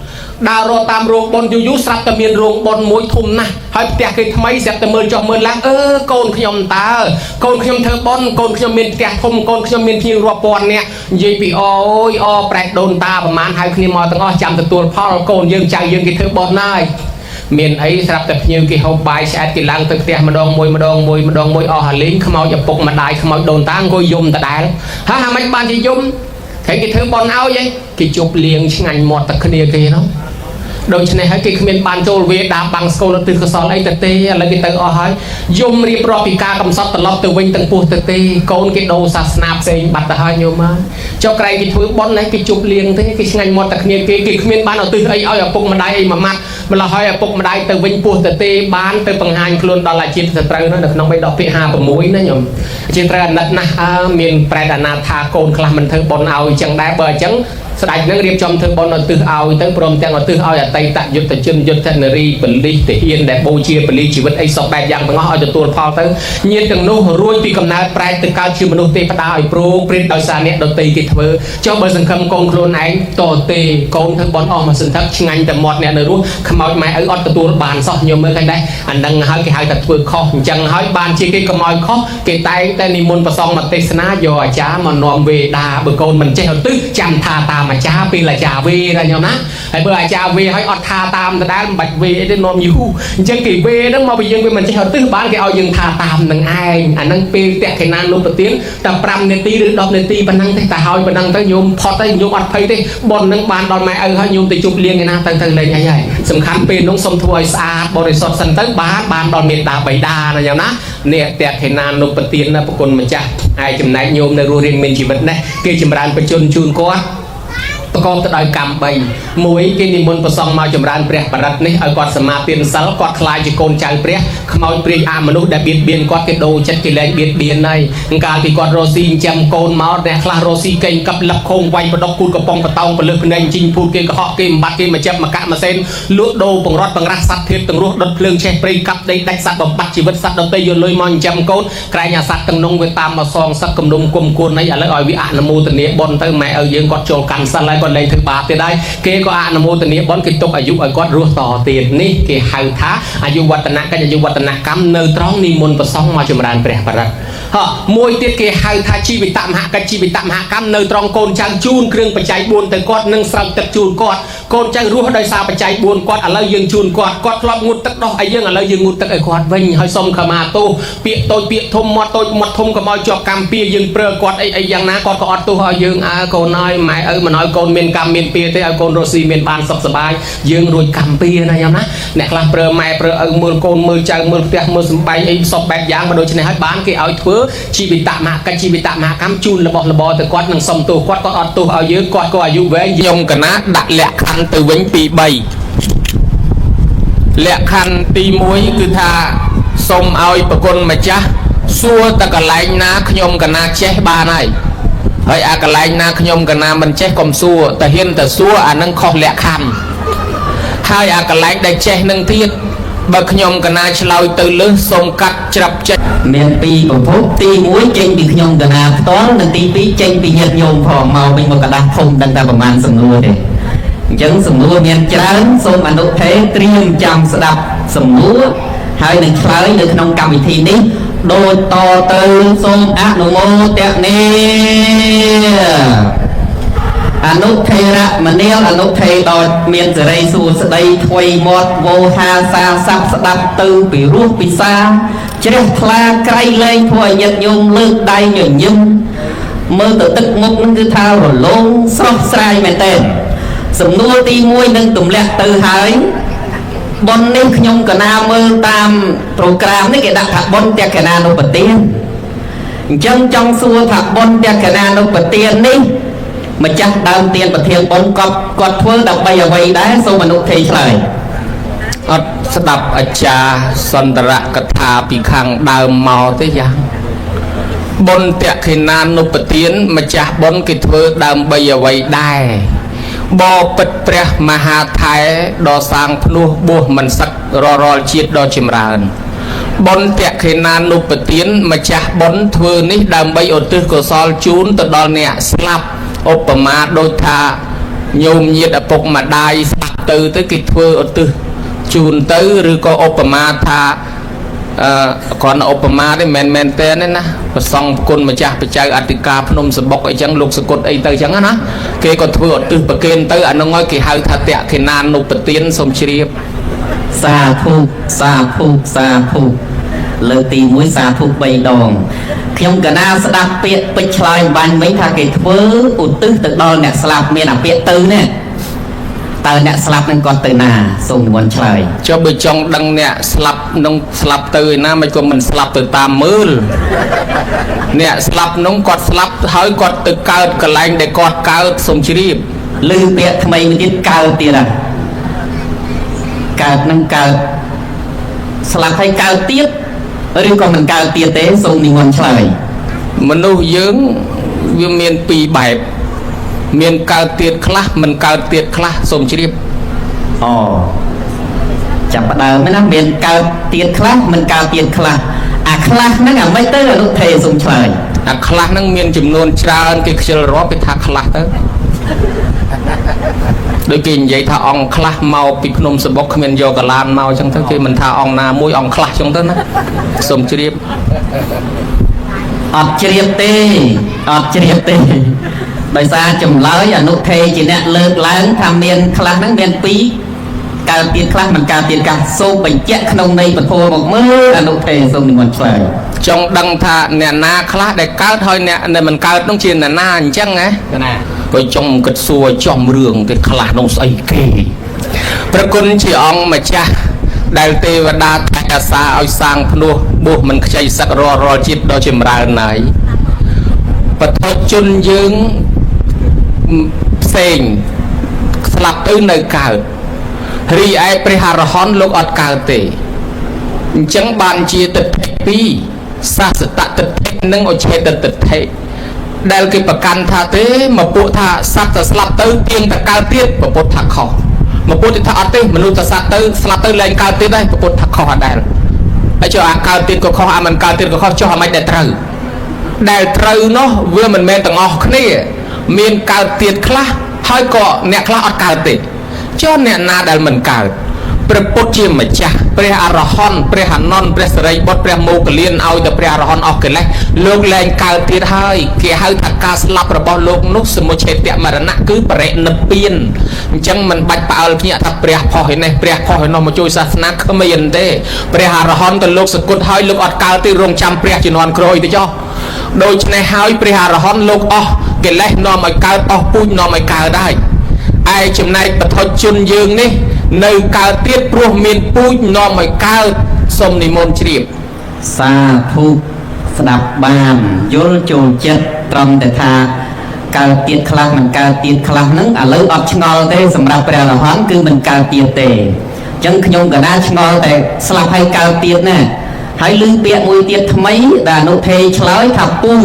ដើររកតាមរោងបុណ្យយូរយូរស្រាប់តែមានរោងបុណ្យមួយធំណាស់ហើយផ្ទះគេថ្មីស្រាប់តែមើលចុះមើលឡើងអឺកូនខ្ញុំតើកូនខ្ញុំធ្វើបុណ្យកូនខ្ញុំមានផ្ទះធំកូនខ្ញុំមានភ្ញៀវរាប់ពាន់នាក់និយាយពីអូយអប្រែតដូនតាប្រមាណហៅគ្នាមកទាំងអស់ចាំទទួលផលកូនយើងចៅយើងគេធ្វើបុណ្យហើយមានអីស្រាប់តែភ្ញៀវគេហូបបាយឆ្អែតគេឡើងទៅផ្ទះម្ដងមួយម្ដងមួយម្ដងមួយអស់អាលីងខ្មោចឪពុកម្ដាយខ្មោចដូនតាអង្គុយយំដដែលហាហាមិនបានជាយំគេគេធ្វើបុណ្យឲ្យឯងគេជប់លៀងឆ្ងាញ់មាត់តែគ្នាគេនោះដូច្នេះហើយគេគ្មានបានចូលវេដាបាំងស្គលទិសកសលអីទៅទេឥឡូវគេទៅអស់ហើយយំរៀបរាប់ពីការកំសត់ត្រឡប់ទៅវិញទាំងពោះទៅទេកូនគេដូរសាសនាផ្សេងបាត់ទៅហើយញោមហើយចុះក្រែងគេធ្វើបុណ្យណាគេជប់លៀងទេគេឆ្ងាញ់មាត់តែគ្នាគេគេគ្មានបានឧទ្ទិសអីឲ្យឪពុកម្ដាយអីមួយម៉ាត់ម្ល៉េះហើយឪពុកម្ដាយទៅវិញពោះទៅទេបានទៅបង្ហាញខ្លួនដល់អាជីពសត្រូវនោះនៅក្នុងបៃដកពាក្យ56ណាញោមអាជីពត្រូវអាណិតណាស់អើមានប្រែតអាណាថាកូនខ្លះមិនធ្វើបុណ្យឲ្យអញ្ចឹងដែរបើអញ្ចឹងស្ដេចនឹងរៀបចំធ្វើបុណ្យឧទ្ទិសឲ្យទៅព្រមទាំងឧទ្ទិសឲ្យអតីតយុទ្ធជនយុទ្ធនារីពលិសទាហានដែលបូជាពលិជីវិតអីសពបែបយ៉ាងទាំងអស់ឲ្យទទួលផលទៅញាតិទាំងនោះរួចពីកំណើតប្រែតទៅកើតជាមនុស្សទេវតាឲ្យព្រោងព្រាតដោយសារអ្នកដតីគេធ្វើចុះបើសង្ឃឹមកូនខ្លួនឯងតទេកូនធ្វើបុណ្យអស់មួយសន្ធឹកឆ្ងាញ់តែមាត់អ្នកនៅរស់ខ្មោចម៉ែឪអត់ទទួលបានសោះញោមមើលឃើញដែរអានឹងហើយគេហៅថាធ្វើខុសអញ្ចឹងហើយបានជាគេកុំឲ្យខុសគេតែងតែនិមន្តប្រសងមកទេសនាយកអាចារ្យមកនាំវេដាបើកូនមិនចេះឧទ្ទិសចាំថាតាមអាចារ្យពេលអាចារ្យវេណាញោមណាហើយបើអាចារ្យវេឲ្យអត់ថាតាមដដែលមិនបាច់វេអីទេនាំយូរអញ្ចឹងគេវេហ្នឹងមកពីយើងវាមិនចេះឧទ្ទិសបានគេឲ្យយើងថាតាមនឹងឯងអាហ្នឹងពេលតក្កណានុប្រទានតែ5នាទីឬ10នាទីប៉ុណ្ណឹងទេតែហើយប៉ុណ្ណឹងទៅញោមផុតទៅញោមអត់ភ័យទេប៉ុនហ្នឹងបានដល់ម៉ែឪហើយញោមទៅជប់លៀងឯណាទៅទៅលេងអីហើយសំខាន់ពេលនោះសុំធ្វើឲ្យស្អាតបរិសុទ្ធសិនទៅបានបានដល់មេត្តាបិតាណាញោមណានេះតក្កណានុប្រទានណាប្រគុណម្ចាស់ហើយចំណែកញោមនៅរស់រានមានជីវិតនេះគេចម្រើនបជនជូនគាត់ប្រកបទៅដោយកម្ម3មួយគេនិមន្តប្រសង់មកចម្រើនព្រះបរិត្តនេះឲ្យគាត់សមាទានសិលគាត់ខ្លាយជាកូនចៅព្រះខ្មោចព្រាយអាមនុស្សដែលបៀតបៀនគាត់គេដូរចិត្តគេលែងបៀតបៀនហើយកាលពីគាត់រស់ស៊ីចិញ្ចឹមកូនមកអ្នកខ្លះរស់ស៊ីកេងកឹបលឹកខងវាយបដកគូតកំប៉ុងបតោងពលឹះភ្នែកជីងភូតគេកុហកគេបំបត្តិគេមកចាប់មកកាក់មកសេនលក់ដូរបង្រត់បង្រាស់សត្វធាតទាំងរស់ដុតភ្លើងឆេះព្រៃកាប់ដីដាច់សត្វបំបត្តិជីវិតសត្វដទៃយកលុយមកចិញ្ចឹមកូនក្រែងអាសត្វទាំងនោះវាតាមមកសងសឹកគំនុំគុំគួនអីឥឡូវឲ្យវាអនុមោទនាបុណ្យទៅម៉ែឪយើងគាត់ចូលកាន់សិលហើយគាត់លែងធ្វើបាបទៀតហើយគេក៏អនុមោទនាបុណ្យគេទុកអាយុឲ្យគាត់រស់តទៀតនេះគេហៅថាអាយុវឌ្ឍនកិច្ចអាយុវឌ្ឍនកម្មនៅត្រង់និមន្តប្រសង់មកចម្រើនព្រះបរិត្តហ៎មួយទៀតគេហៅថាជីវិតមហកិច្ចជីវិតមហកម្មនៅត្រង់កូនចៅជូនគ្រឿងបច្ច័យ4ទៅគាត់និងស្រោចទឹកជូនគាត់កូនចៅរស់ដោយសារបច្ច័យ4គាត់ឥឡូវយើងជូនគាត់គាត់ធ្លាប់ងូតទឹកដោះឲ្យយើងឥឡូវយើងងូតទឹកឲ្យគាត់វិញហើយសុំខមាទោសពាក្យតូចពាក្យធំមាត់តូចមាត់ធំកុំឲ្យជាប់កម្មពៀយើងប្រើគាត់អីអីយ៉ាងណាគាត់ក៏អត់ទោសឲ្យយើងអើកូនអើយម៉ែឪមិនឲ្យកូនមានកម្មមានពៀទេឲ្យកូនរស់ស៊ីមានបានសុខសប្បាយយើងរួចកម្មពៀណាយ៉ាងណាអ្នកខ្លះប្រើម៉ែប្រើឪមើលកូនមើលចៅមើលផ្ទះមើលសំបែងអីសពបែបយ៉ាងមកដូច្នេះហើយបានគេឲ្យធ្វើជីវិតមហកិច្ចជីវិតមហកម្មជូនរបស់របរទៅគាត់នឹងសុំទោសគាត់គាត់អត់ទោសឲ្យយើងគាត់ក៏អាយុវែងខ្ញុំកណាដាក់លក្ខខណ្ឌទៅវិញពី3លក្ខខណ្ឌទី1គឺថាសូមឲ្យប្រគុណម្ចាស់សួរតកន្លែងណាខ្ញុំកណាចេះបានហើយហើយអាកន្លែងណាខ្ញុំកណាមិនចេះកុំសួរតែហ៊ានតែសួរអានឹងខុសលក្ខខណ្ឌហើយអាកន្លែងដែលចេះនឹងទៀតបើខ្ញុំកណាឆ្លើយទៅលើសសូមកាត់ច្រាប់ចេះ មានពីរប្រភពទី1ចេញពីខ្ញុំកណាផ្ទាល់និងទី2ចេញពីញាតិញោមផងមកវិញមកกระដាស់ធំដឹងតែប្រហែលសំណួរទេអញ្ចឹងសំណួរមានច្រើនសូមអនុភេត្រៀមចាំស្ដាប់សំណួរហើយនឹងឆ្លើយនៅក្នុងកម្មវិធីនេះដូចតទៅសូមអនុមោទនា នុថេរៈមនាលអនុថេដោយមានសេរីសួស្តីថ្វីមាត់វោហាសាស័ព្ទស្ដាប់ទៅពីរោះពិសាជ្រះថ្លាក្រៃលែងធ្វើឲ្យញាតិញោមលើកដៃញញឹមមើលទៅទឹកមុខនឹងគឺថារលោងស្រស់ស្រាយមែនទែនសំណួរទី1នឹងទម្លាក់ទៅហើយបុណ្យនេះខ្ញុំកណាមើលតាមប្រូក្រាមនេះគេដាក់ថាបុណ្យតក្កណានុបទានអញ្ចឹងចង់សួរថាបុណ្យតក្កណានុបទាននេះម្ចាស់ដើមទានប្រធានបុណ្យគាត់ធ្វើដើម្បីអ្វីដែរសូមអនុថេឆ្លើយ អត់ស្ដាប់អាចារ្យសន្តរកថាពីខាងដើមមកទេយ៉ាងបុណ្យតក្ខិណានុបទានម្ចាស់បុណ្យគេធ្វើដើម្បីអ្វីដែរបពិតព្រះមហាថែដ៏សាងភ្នោះបួសមិនសឹកររាល់ជាតិដ៏ចម្រើនបុណ្យតក្ខិណានុបទានម្ចាស់បុណ្យធ្វើនេះដើម្បីឧទ្ទិសកុសលជូនទៅដល់អ្នកស្លាប់ឧបមាដូចថាញោមញាតិឪពុកម្ដាយស្លាប់ទៅគេធ្វើឧទ្ទិសជូនទៅឬក៏ឧបមាថាគ្រាន់តែឧបមាទេមិនមែនទេណាប្រសង់គុណម្ចាស់បច្ចៅអធិការភ្នំសបុកអីចឹងលោកសកុតអីទៅចឹងណាគេក៏ធ្វើឧទ្ទិសប្រគេនទៅអានោះហើយគេហៅថាតក្ខិណានុបទានសូមជ្រាប សាធុសាធុសាធុលើកទី1សាធុ3ដងខ្ញុំកណាស្ដាប់ពាក្យពេចឆ្លើយបាញ់មិញថាគេធ្វើឧទ្ទិសទៅដល់អ្នកស្លាប់មានអាពាក្យទៅនេះតើអ្នកស្លាប់នឹងគាត់ទៅណាសូមនិមន្តឆ្លើយ ចុះបើចង់ដឹងអ្នកស្លាប់នឹងស្លាប់ទៅឯណាមិនក៏មិនស្លាប់ទៅតាមមើលអ្នកស្លាប់នោះគាត់ស្លាប់ហើយគាត់ទៅកើតកន្លែងដែលគាត់កើតសូមជ្រាប ឮពាក្យថ្មីមួយទៀតកើតទៀតហ่ะកើតនឹងកើតស្លាប់ហើយកើតទៀតឬក៏មិនកើតទៀតទេសូមនិមន្តឆ្លើយ មនុស្សយើងវាមានពីរបែបមានកើតទៀតខ្លះមិនកើតទៀតខ្លះសូមជ្រាប អូចាប់ផ្ដើមណាមានកើតទៀតខ្លះមិនកើតទៀតខ្លះអាខ្លះហ្នឹងអាម៉េចទៅអនុថេសូមឆ្លើយ អាខ្លះហ្នឹងមានចំនួនច្រើនគេខ្ជិលរាប់គេថាខ្លះទៅដូចគេនិយាយថាអង្គខ្លះមកពីភ្នំសបុកគ្មានយកកលានមកអញ្ចឹងទៅគេមិនថាអង្គណាមួយអង្គខ្លះអញ្ចឹងទៅណាសូមជ្រាប អត់ជ្រាបទេអត់ជ្រាបទេដោយសារចម្លើយអនុថេជាអ្នកលើកឡើងថាមានខ្លះហ្នឹងមានពីរកើតទៀតខ្លះមិនកើតទៀតខ្លះសូមបញ្ជាក់ក្នុងន័យពធមកមើលអនុថេសូមនិមន្តឆ្លើយ ចង់ដឹងថាអ្នកណាខ្លះដែលកើតហើយអ្នកដែលមិនកើតនោះជាអ្នកណាអញ្ចឹងណា ណា ក៏ចង់គិតសួរឲ្យចំរឿងគេខ្លះនោះស្អីគេប្រគុណជាអង្គម្ចាស់ដែលទេវតាថែអាសាឲ្យសាងភ្នោះបួសមិនខ្ចីសឹករល់រាល់ជាតិដ៏ចម្រើនហើយបទជនយើងផ្សេងស្លាប់ទៅនៅកើតរីឯព្រះអរហន្តលោកអត់កើតទេអញ្ចឹងបានជាទិដ្ឋិពីរសាសតទិដ្ឋិនិងឧឆេតទិដ្ឋិដែលគេប្រកាន់ថាទេមកពួកថាសត្វទៅស្លាប់ទៅទៀងតែកើតទៀតពពុទ្ធថាខុសមកពួកទៀតថាអត់ទេមនុស្សទៅសត្វទៅស្លាប់ទៅលែងកើតទៀតដែរពពុទ្ធថាខុសអត់ដែរហើយចុះអាកើតទៀតក៏ខុសអាមិនកើតទៀតក៏ខុសចុះអាមិនដែលត្រូវដែលត្រូវនោះវាមិនមែនទាំងអស់គ្នាមានកើតទៀតខ្លះហើយក៏អ្នកខ្លះអត់កើតទេចុះអ្នកណាដែលមិនកើតព្រះពុទ្ធជាម្ចាស់ព្រះអរហន្តព្រះអនន្តព្រះសិរីបុត្រព្រះមោគលានឲ្យតែព្រះអរហន្តអស់កិលេសលោកលែងកើតទៀតហើយគេហៅថាការស្លាប់របស់លោកនោះសមុឆេតមរណៈគឺបរិនិព្វានអញ្ចឹងមិនបាច់ផ្អើលភ្ញាក់ថាព្រះផុសឯនេះព្រះផុសឯនោះមកជួយសាសនាគ្មានទេព្រះអរហន្តទៅលោកសគត់ហើយលោកអត់កើតទេរងចាំព្រះជំនាន់ក្រោយទៅចុះដូច្នេះហើយព្រះអរហន្តលោកអស់កិលេសនាំឲ្យកើតអស់ពូជនាំឲ្យកើតដែរឯចំណែកបទជនយើងនេះនៅកើតទៀតព្រោះមានពូជនាំឲ្យកើតសូមនិមន្តជ្រាប សាធុស្ដាប់បានយល់ចូលចិត្តត្រង់តែថាកើតទៀតខ្លះមិនកើតទៀតខ្លះហ្នឹងឥឡូវអត់ឆ្ងល់ទេសម្រាប់ព្រះអរហន្តគឺមិនកើតទៀតទេអញ្ចឹងខ្ញុំកណាឆ្ងល់តែស្លាប់ហើយកើតទៀតណាហើយឮពាក្យមួយទៀតថ្មីដែលអនុថេឆ្លើយថាពូជ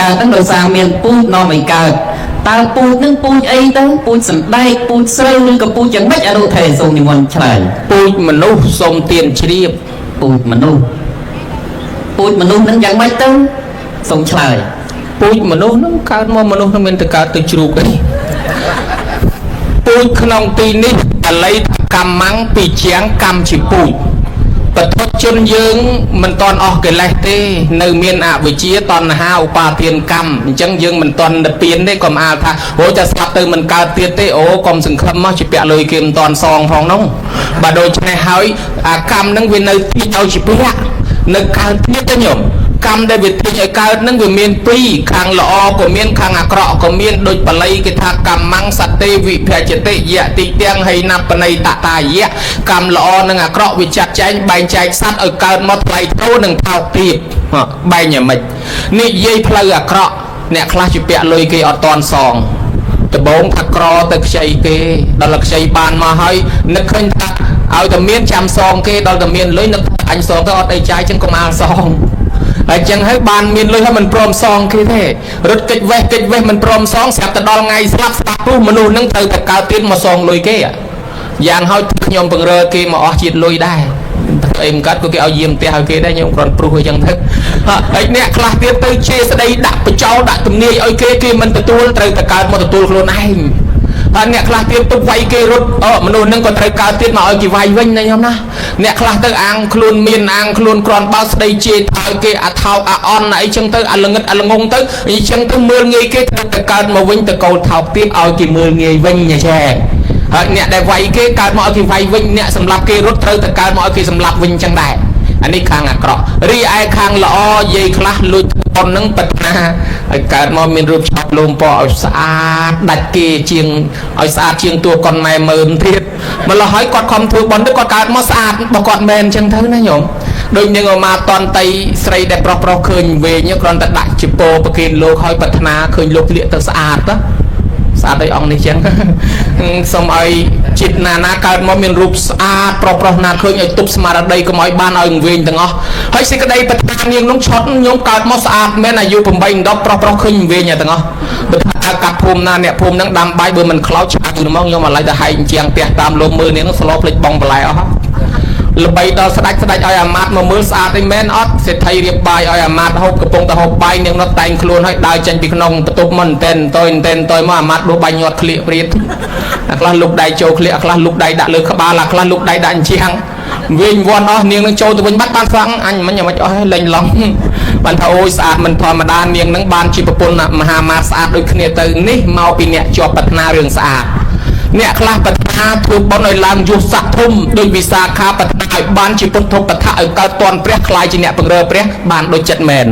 កើតហ្នឹងដោយសារមានពូជនាំឲ្យកើតតើពូជហ្នឹងពូជអីទៅពូជសណ្ដែកពូជស្រូវឬក៏ពូជយ៉ាងម៉េចអនុថេសូមនិមន្តឆ្លើយ ពូជមនុស្សសូមទានជ្រាប ពូជមនុស្សពូជមនុស្សហ្នឹងយ៉ាងម៉េចទៅសូមឆ្លើយ ពូជមនុស្សនឹងកើតមកមនុស្សនឹងមានទៅកើតទៅជ្រូកអីពូជក្នុងទីនេះបាលីថាកម្មំពីជាងកម្មជាពូជ បទជនយើងមិនតន់អស់កិលេសទេ នៅមានអវិជ្ជាតណ្ហាឧបាទានកម្មអញ្ចឹងយើងមិនតន់និព្វានទេកុំអាលថាអូតែស្លាប់ទៅមិនកើតទៀតទេអូកុំសង្ឃឹមមកជាពាក់លុយគេមិនតន់សងផងនោះបាទដូច្នេះហើយអាកម្មហ្នឹងវានៅទីឲ្យជាពាក់នៅកើតទៀតទេញោមកម្មដែលវាទាញឲ្យកើតនឹងវាមានពីរខាងល្អក៏មានខាងអាក្រក់ក៏មានដូចបាលីគេថាកម្មੰសតិវិភជតិយៈតិទាំងហីណបណៃតតាយៈកម្មល្អនិងអាក្រក់វាចាត់ចែងបែងចែកសត្វឲ្យកើតមកថ្លៃថ្នូរនិងថោកទាបបែងយ៉ាងម៉េចនិយាយផ្លូវអាក្រក់អ្នកខ្លះជាពាក់លុយគេអត់តន់សងដបងថាក្រទៅខ្ចីគេដល់ខ្ចីបានមកហើយនឹកឃើញថាឲ្យតែមានចាំសងគេដល់តែមានលុយនឹកអញសងទៅអត់អីចាយចឹងកុំអាលសងហើយចឹងហើយបានមានលុយហើយមិនព្រមសងគេទេរត់កិច្ចវេះកិច្ចវេះមិនព្រមសងស្រាប់តែដល់ថ្ងៃស្លាប់ស្លាប់ព្រោះមនុស្សនឹងត្រូវតែកើតទៀតមកសងលុយគេយ៉ាងហើយខ្ញុំពង្រើគេមកអស់ជាតិលុយដែរអីមិនកាត់ក៏គេឲ្យយាមផ្ទះឲ្យគេដែរខ្ញុំគ្រាន់ព្រុសអីចឹងទៅហើយអ្នកខ្លះទៀតទៅជេរស្ដីដាក់បចោលដាក់ទំនាយឲ្យគេគេមិនទទួលត្រូវតែកើតមកទទួលខ្លួនឯងហើយអ្នកខ្លះទៀតទៅវាយគេរត់អមនុស្សនឹងក៏ត្រូវកើតទៀតមកឲ្យគេវាយវិញណាខ្ញុំណាអ្នកខ្លះទៅអាងខ្លួនមានអាងខ្លួនក្រាន់បើស្ដីជេរថាឲ្យគេអាថោកអាអន់អីចឹងទៅអាល្ងិតអាល្ងងទៅអីចឹងទៅមើលងាយគេត្រូវតែកើតមកវិញទៅកោលថោកទៀតឲ្យគេមើលងាយវិញចេះហើយអ្នកដែលវាយគេកើតមកឲ្យគេវាយវិញអ្នកសម្លាប់គេរត់ត្រូវតែកើតមកឲ្យគេសម្លាប់វិញចឹងដែរអានេះខាងអាក្រក់រីឯខាងល្អយាយខ្លះលួចប៉ុននឹងប្រាថ្នាឲ្យកើតមកមានរូបឆាប់លំពណ៌ឲ្យស្អាតដាច់គេជាងឲ្យស្អាតជាងតួកុនម៉ែមើមទៀតម្ល៉េះហើយគាត់ខំធ្វើប៉ុនទៅគាត់កើតមកស្អាតរបស់គាត់មែនចឹងទៅណាញោមដូចនាងអមាតន្តីស្រីដែលប្រុសប្រុសឃើញវែងគ្រាន់តែដាក់ជាពោប្រគេនលោកឲ្យប្រាថ្នាឃើញលោកលាកទៅស្អាតទៅស្អាតដោយអង្គនេះចឹងសូមឲ្យជាតិណាណាកើតមកមានរូបស្អាតប្រុសប្រុសណាឃើញឲ្យទប់ស្មារតីកុំឲ្យបានឲ្យវែងទាំងអស់ហើយសេចក្តីប្រាថ្នានាងនោះឆុតញោមកើតមកស្អាតមែនអាយុ8 10ប្រុសប្រុសឃើញវែងទាំងអស់បើថាកាត់ភូមិណាអ្នកភូមិហ្នឹងដាំបាយបើមិនខ្លោចឆាយហ្មងខ្ញុំអាឡ័យទៅហែកជាងផ្ទះតាមលោមមើលនាងស្លោភ្លេចបងបន្លែអស់ល្បីដល់ស្ដាច់ស្ដាច់ឲ្យអាមាតមកមើលស្អាតឯមែនអត់សេដ្ឋីរៀបបាយឲ្យអាមាតហូបកំពុងតែហូបបាយនាងនោះតែងខ្លួនឲ្យដើរចេញពីក្នុងបន្ទប់មកតែនតយតែនតយមកអាមាតដួសបាយញាត់ក្លៀកព្រាតអាខ្លះលុកដៃចូលក្លៀកអាខ្លះលុកដៃដាក់លើក្បាលអាខ្លះលុកដៃដាក់អញ្ជាងវិញវ័នអស់នាងនឹងចូលទៅវិញបាត់បានស្វាងអញមិញមិនអស់លេងឡងបានថាអូយស្អាតមិនធម្មតានាងនឹងបានជាប្រពន្ធមហាមាតស្អាតដូចគ្នាទៅនេះមកពីអ្នកជាប់ប្រាថ្នារឿងស្អាតអ្នកខ្លះប្រាថ្នាធ្វើបុណ្យឲ្យឡើងយុស័កធំដោយវិសាខាប្រាថ្នាឲ្យបានជាពុទ្ធបឋៈឲ្យកើតតនព្រះខ្លាយជាអ្នកពង្រើព្រះបានដូចចិត្តមែន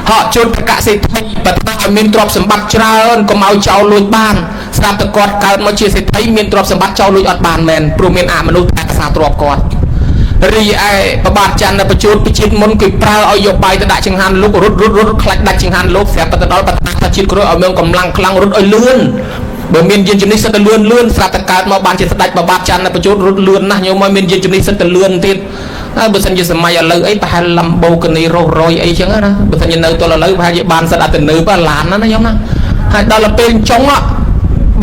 ហកជួនប្រកាសសេដ្ឋីប្រាថ្នាឲ្យមានទ្រព្យសម្បត្តិច្រើនកុំឲ្យចោលលួចបានស្រាប់តែគាត់កើតមកជាសេដ្ឋីមានទ្រព្យសម្បត្តិចោលលួចអត់បានមែនព្រោះមានអមនុស្សតែខ្សាទ្រព្យគាត់រីឯប្របាទច័ន្ទបញ្ជួតពីជាតិមុនគេប្រើឲ្យយកបាយទៅដាក់ចង្ហាន់លោករត់រត់រត់ខ្លាចដាច់ចង្ហាន់លោកស្រាប់តែទៅដល់ប្រាថ្នាថាជាតិក្រោយឲ្យមានកម្លាំងខ្លាំងរត់ឲ្យលឿនបើមានយានជំនិះសិតតែលឿនលឿនស្រាប់តែកើតមកបានជាស្ដេចបបាទច័ន្ទបញ្ជួតរត់លឿនណាស់ញោមឲ្យមានយានជំនិះសិតតែលឿនទៀតហើយបើសិនជាសម័យឥឡូវអីប្រហែលលំបូកនីរស់រយអីចឹងណាបើសិនជានៅទល់ឥឡូវប្រហែលជាបានសិតអត់ទៅនើបឡានណាណាញោមណាហើយដល់ពេលចុង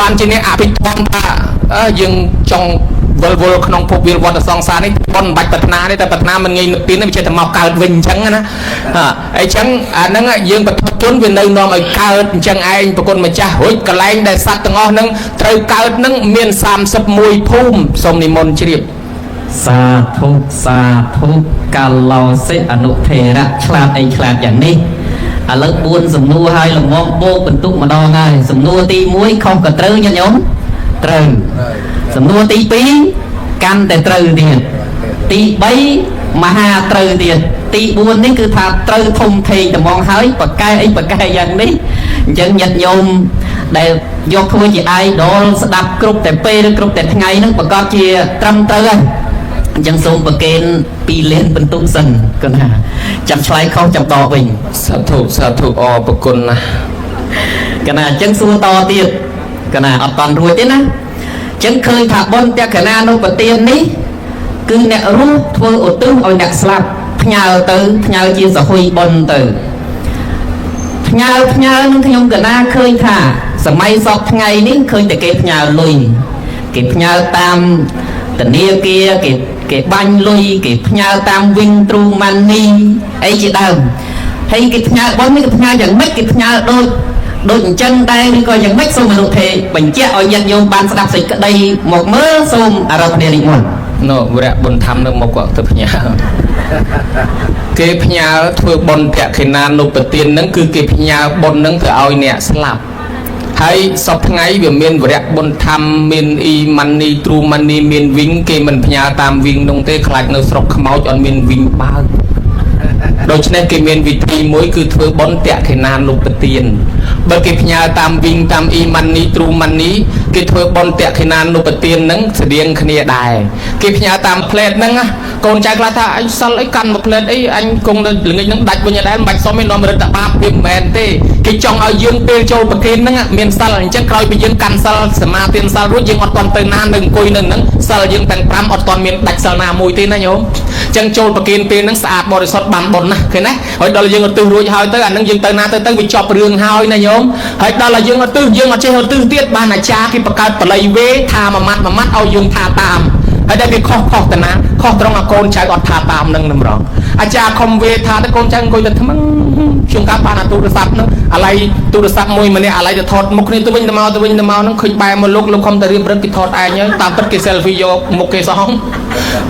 បានជាអ្នកអភិធម្មថាយើងចង់វិលវល់ក្នុងភពវិលវត្តសង្សារនេះប៉ុនមិនបាច់ប្រាថ្នាទេតែប្រាថ្នាមិនងាយនឹកពីនេះវាចេះតែមកកើតវិញអញ្ចឹងណាអីចឹងអាហ្នឹងយើងបឋមជនវានៅនាំឲ្យកើតអញ្ចឹងឯងប្រគុណម្ចាស់រួចកលែងដែលសត្វទាំងអស់ហ្នឹងត្រូវកើតហ្នឹងមាន31ភូមិសូមនិមន្តជ្រាប សាធុសាធុកាឡោសិអនុថេរៈឆ្លាតអីឆ្លាតយ៉ាងនេះឥឡូវ4សំណួរហើយល្មមបោកបន្ទុកម្ដងហើយសំណួរទី1ខុសក៏ត្រូវញាតិញោមត្រូវសំណួរទី2កាន់តែត្រូវទៀតទី3មហាត្រូវទៀតទី4នេះគឺថាត្រូវធំធេងត្មងហើយបកែអីបកែយ៉ាងនេះអញ្ចឹងញាតិញោមដែលយកធ្វើជា idol ស្ដាប់គ្រប់តែពេលឬគ្រប់តែថ្ងៃហ្នឹងប្រកាសជាត្រឹមត្រូវហើយអញ្ចឹងសូមប្រកេន2លានបន្ទុកសិនគណាចាំឆ្លើយខុសចាំតវិញ សាធុសាធុអរប្រគុណណាស់ កណាអញ្ចឹងសួរតទៀតកណាអត់តាន់រួចទេណាអញ្ចឹងឃើញថាបុណ្យតក្កណានុប្រទាននេះគឺអ្នករស់ធ្វើឧទ្ទិសឲ្យអ្នកស្លាប់ផ្ញើទៅផ្ញើជាសហុយបុណ្យទៅផ្ញើផ្ញើនឹងខ្ញុំកណាឃើញថាសម័យសពថ្ងៃនេះឃើញតែគេផ្ញើលុយគេផ្ញើតាមធនាគារគេគេបាញ់លុយគេផ្ញើតាមវិញទ្រូម៉ានីអីជាដើមហើយគេផ្ញើបុណ្យនេះគេផ្ញើយ៉ាងម៉េចគេផ្ញើដូចដូចអញ្ចឹងដែរឬក៏យ៉ាងម៉េចសូមមនុស្សទេបញ្ជាក់ឲ្យញាតិញោមបានស្ដាប់សេចក្តីមកមើលសូមអារាធនានិមន្ត នៅវរៈបុណ្យធម្មនៅមុខគាត់ទៅផ្ញើគេផ្ញើធ្វើបុណ្យទក្ខិណានុបទានហ្នឹងគឺគេផ្ញើបុណ្យហ្នឹងទៅឲ្យអ្នកស្លាប់ហើយសពថ្ងៃវាមានវរៈបុណ្យធម្មមានអ៊ីម៉ានីទ្រូម៉ានីមានវិញគេមិនផ្ញើតាមវិញនោះទេខ្លាចនៅស្រុកខ្មោចអត់មានវិញបើកដូច្នេះគេមានវិធីមួយគឺធ្វើបុណ្យទក្ខិណានុបទានបើគេផ្ញើតាមវិញតាមអ៊ីម៉ានីទ្រូម៉ានីគេធ្វើបុណ្យទក្ខិណានុបទានហ្នឹងស្តៀងគ្នាដែរគេផ្ញើតាមផ្លែតហ្នឹងណាកូនចៅខ្លះថាអញសិលអីកាន់មួយផ្លែតអីអញគង់នៅល្ងាចហ្នឹងដាច់វិញដែរមិនបាច់សុំឯនាំរិទ្ធបាបវាមិនមែនទេគេចង់ឲ្យយើងពេលចូលប្រគេនហ្នឹងមានសិលអញ្ចឹងក្រោយពីយើងកាន់សិលសមាទានសិលរួចយើងអត់ទាន់ទៅណានៅអង្គុយនៅហ្នឹងសិលយើងទាំង5អត់ទាន់មានដាច់សិលណាមួយទេណាញោមអញ្ចឹងចូលប្រគេនពេលហ្នឹងស្អាតបរិសុទ្ធបានបុណ្យណាឃើញណាហើយដល់យើងឧទ្ទិសរួចហើយទៅអាហ្នឹងយើងទៅណាទៅទៅវាចប់រឿងហើយណាញោមហើយដល់ឲ្យយើងឧទ្ទិសយើងអត់ចេះឧទ្ទិសទៀតបានអាចារ្យគេបង្កើតបល័យវេថាមួយម៉ាត់មួយម៉ាត់ឲ្យយើងថាតាមហើយដែលវាខុសខុសតាណាខុសត្រង់អាកូនចៅអត់ថាតាមនឹងតម្រងអាចារ្យខំវេថាទៅកូនចៅអង្គុយតែថ្មឹងជួនកាលបានអាទូរស័ព្ទហ្នឹងអាឡ័យទូរស័ព្ទមួយម្នាក់អាឡ័យទៅថតមុខគ្នាទៅវិញទៅមកទៅវិញទៅមកហ្នឹងឃើញបែរមកលោកលោកខំតែរៀបរឹកគេថតឯងហើយតាមពិតគេ selfie យកមុខគេសោះ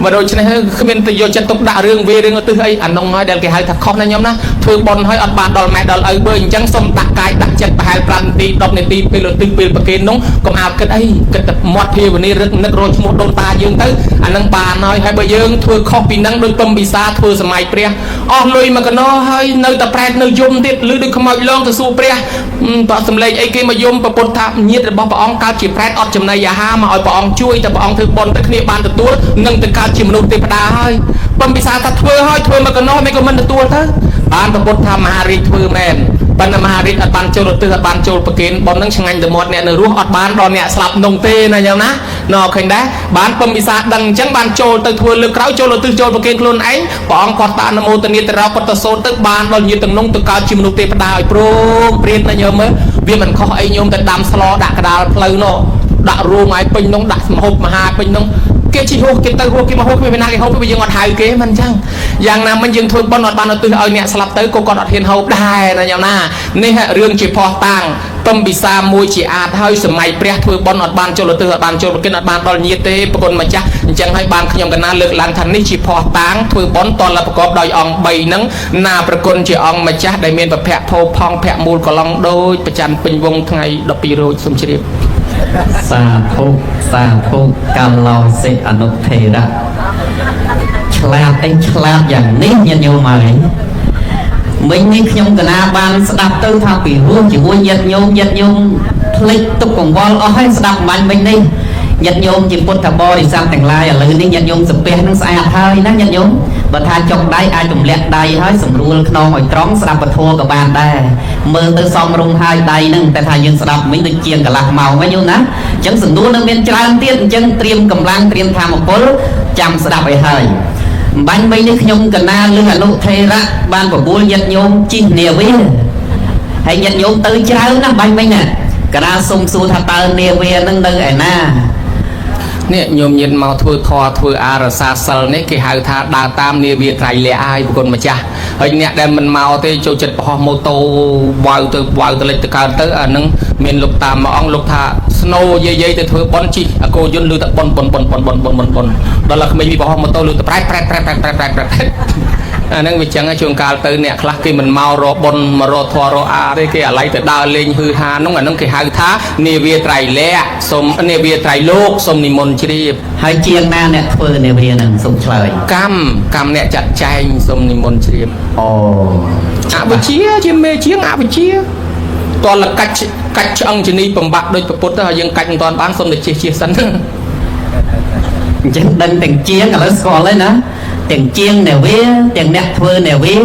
មកដូច្នេះគ្មានទៅយកចិត្តទុកដាក់រឿងវេរឿងឧទ្ទិសអីអានោះហើយដែលគេហៅថាខុសណាញោមណាធ្វើបុណ្យហើយអត់បានដល់ម៉ែដល់ឪបើអញ្ចឹងសុំដាក់កាយដាក់ចិត្តប្រហែល5នាទី10នាទីពេលឧទ្ទិសពេលប្រគេននោះកុំអាលគិតអីគិតតែមាត់ភាវនារឹកនឹករកឈ្មោះដូនតាយើងទៅអានឹងបានហើយហើយបើយើងធ្វើខុសពីនឹងដូចពំពិសាធ្វើសម័យព្រះអស់លុយមកកណោហើយនៅតែប្រែតនៅយំទៀតឬដូចខ្មោចលងទៅសួរព្រះបើសំឡេងអីគេមកយំប្រពុតថាញាតិរបស់ព្រះអង្គកើតជាប្រែតអត់ចំណីអាហារមកឲ្យព្រះអង្គជួយតែព្រះអង្គធ្វើបុណ្យទៅគ្នាបានទទួលនឹងទៅកើតជាមនុស្សទេវតាហើយពំពិសាថាធ្វើហើយធ្វើមកកណោមិនក៏មិនទទួលទៅបានប្រពុតថាមហារាជធ្វើមែនប៉ុន្តែមហារាជអត់បានចូលឧទ្ទិសអត់បានចូលប្រគេនបុណ្យនឹងឆ្ងាញ់ទៅមាត់អ្នកនៅរស់អត់បានដល់អ្នកស្លាប់នងទេណាញោមណាណឃើញដែរបានពំពិសាដឹងអញ្ចឹងបានចូលទៅធ្វើលើកក្រោយចូលឧទ្ទិសចូលប្រគេនខ្លួនឯងព្រះអង្គគាត់តានមោទនាតរោគាត់ទៅសូត្រទៅបានដល់ញាតិទាំងនោះទៅកើតជាមនុស្សទេវតាឲ្យព្រមព្រានណាញោមមើលវាមិនខុសអីញោមទៅដាំស្លដាក់កដាលផ្លូវនោះដាក់រូងឲ្យពេញនោះដាក់មហូបមហាពេញនោះគេជិះហួសគេទៅហួសគេមកហួសគេមានណាគេហូបវាយើងអត់ហៅគេមិនអញ្ចឹងយ៉ាងណាមិញយើងធ្វើបុណ្យអត់បានឧទ្ទិសឲ្យអ្នកស្លាប់ទៅក៏គាត់អត់ហ៊ានហូបដែរណាញោមណានេះរឿងជាផោះតាំងពំពិសាមួយជាអាចហើយសម័យព្រះធ្វើបុណ្យអត់បានចូលឧទ្ទិសអត់បានចូលប្រគេនអត់បានដល់ញាតិទេប្រគុណម្ចាស់អញ្ចឹងហើយបានខ្ញុំកណាលើកឡើងថានេះជាផោះតាំងធ្វើបុណ្យតលប្រកបដោយអង្គ3ហ្នឹងណាប្រគុណជាអង្គម្ចាស់ដែលមានប្រភពភោផង់ភៈមូលកឡងដូចប្រច័នពេញវងថ្ងៃ12រោចសូមជ្រាប សាធុសាធុកាឡោសិអនុថេរៈឆ្លាតអីឆ្លាតយ៉ាងនេះញាតិញោមហើយមិញនេះខ្ញុំកណាបានស្ដាប់ទៅថាពីរោះជាមួយញាតិញោមញាតិញោមភ្លេចទុកកង្វល់អស់ហើយស្ដាប់បាញ់មិញនេះញាតិញោមជាពុទ្ធបរិស័ទទាំងឡាយឥឡូវនេះញាតិញោមសំពះនឹងស្អាតហើយណាញាតិញោមបើថាចុងដៃអាចទម្លាក់ដៃហើយសម្រួលខ្នងឲ្យត្រង់ស្ដាប់ពធក៏បានដែរមើលទៅសមរម្យហើយដៃនឹងតែថាយើងស្ដាប់មិញដូចជាងកន្លះម៉ោងហ្នឹងញោមណាអញ្ចឹងសំណួរនៅមានច្រើនទៀតអញ្ចឹងត្រៀមកម្លាំងត្រៀមធម៌ពលចាំស្ដាប់ឲ្យហើយបាញ់មិញនេះខ្ញុំកណាលឹះអនុថេរៈបានបបួលញាតិញោមជិះនាវាហើយញាតិញោមទៅច្រើនណាស់បាញ់មិញណាកណាសុំសួរថាតើនាវានឹងនៅឯណា នេះញោមញាតមកធ្វើធម៌ធ្វើអារសាសិលនេះគេហៅថាដើរតាមនាវាត្រៃលក្ខហើយប្រគុណម្ចាស់ហើយអ្នកដែលមិនមកទេចូលចិត្តបរោះម៉ូតូវ៉ៅទៅវ៉ៅទៅលិចទៅកើតទៅអានឹងមានលោកតាមមួយអង្គលោកថាស្នូយាយយាយទៅធ្វើប៉ុនជីអាគោយន្តឮតែប៉ុនប៉ុនប៉ុនប៉ុនប៉ុនប៉ុនប៉ុនប៉ុនដល់តែក្មេងវាបរោះម៉ូតូឮតែប្រែតប្រែតប្រែតប្រែតប្រែតប្រែតប្រែតអាហ្នឹងវាចឹងជួនកាលទៅអ្នកខ្លះគេមិនមករកប៉ុនមករកធររកអាទេគេអាឡ័យទៅដើរលេងហឺហានោះអាហ្នឹងគេហៅថានាវាត្រៃលក្ខសូមនាវាត្រៃលោកសូមនិមន្តជ្រាប ហើយជាងណាអ្នកធ្វើនាវានឹងសូមឆ្លើយ កម្មកម្មអ្នកចាត់ចែងសូមនិមន្តជ្រាប អូ អវិជ្ជាជាមេជាងអវិជ្ជាតលកាច់កាច់ឆ្អឹងជនីបំបាក់ដូចប្រពុតទៅហើយយើងកាច់មិនតាន់បានសូមតែជិះជិះសិន អញ្ចឹងដឹងទាំងជាងឥឡូវស្គាល់ហើយណាទាំងជាងនាវាទាំងអ្នកធ្វើនាវា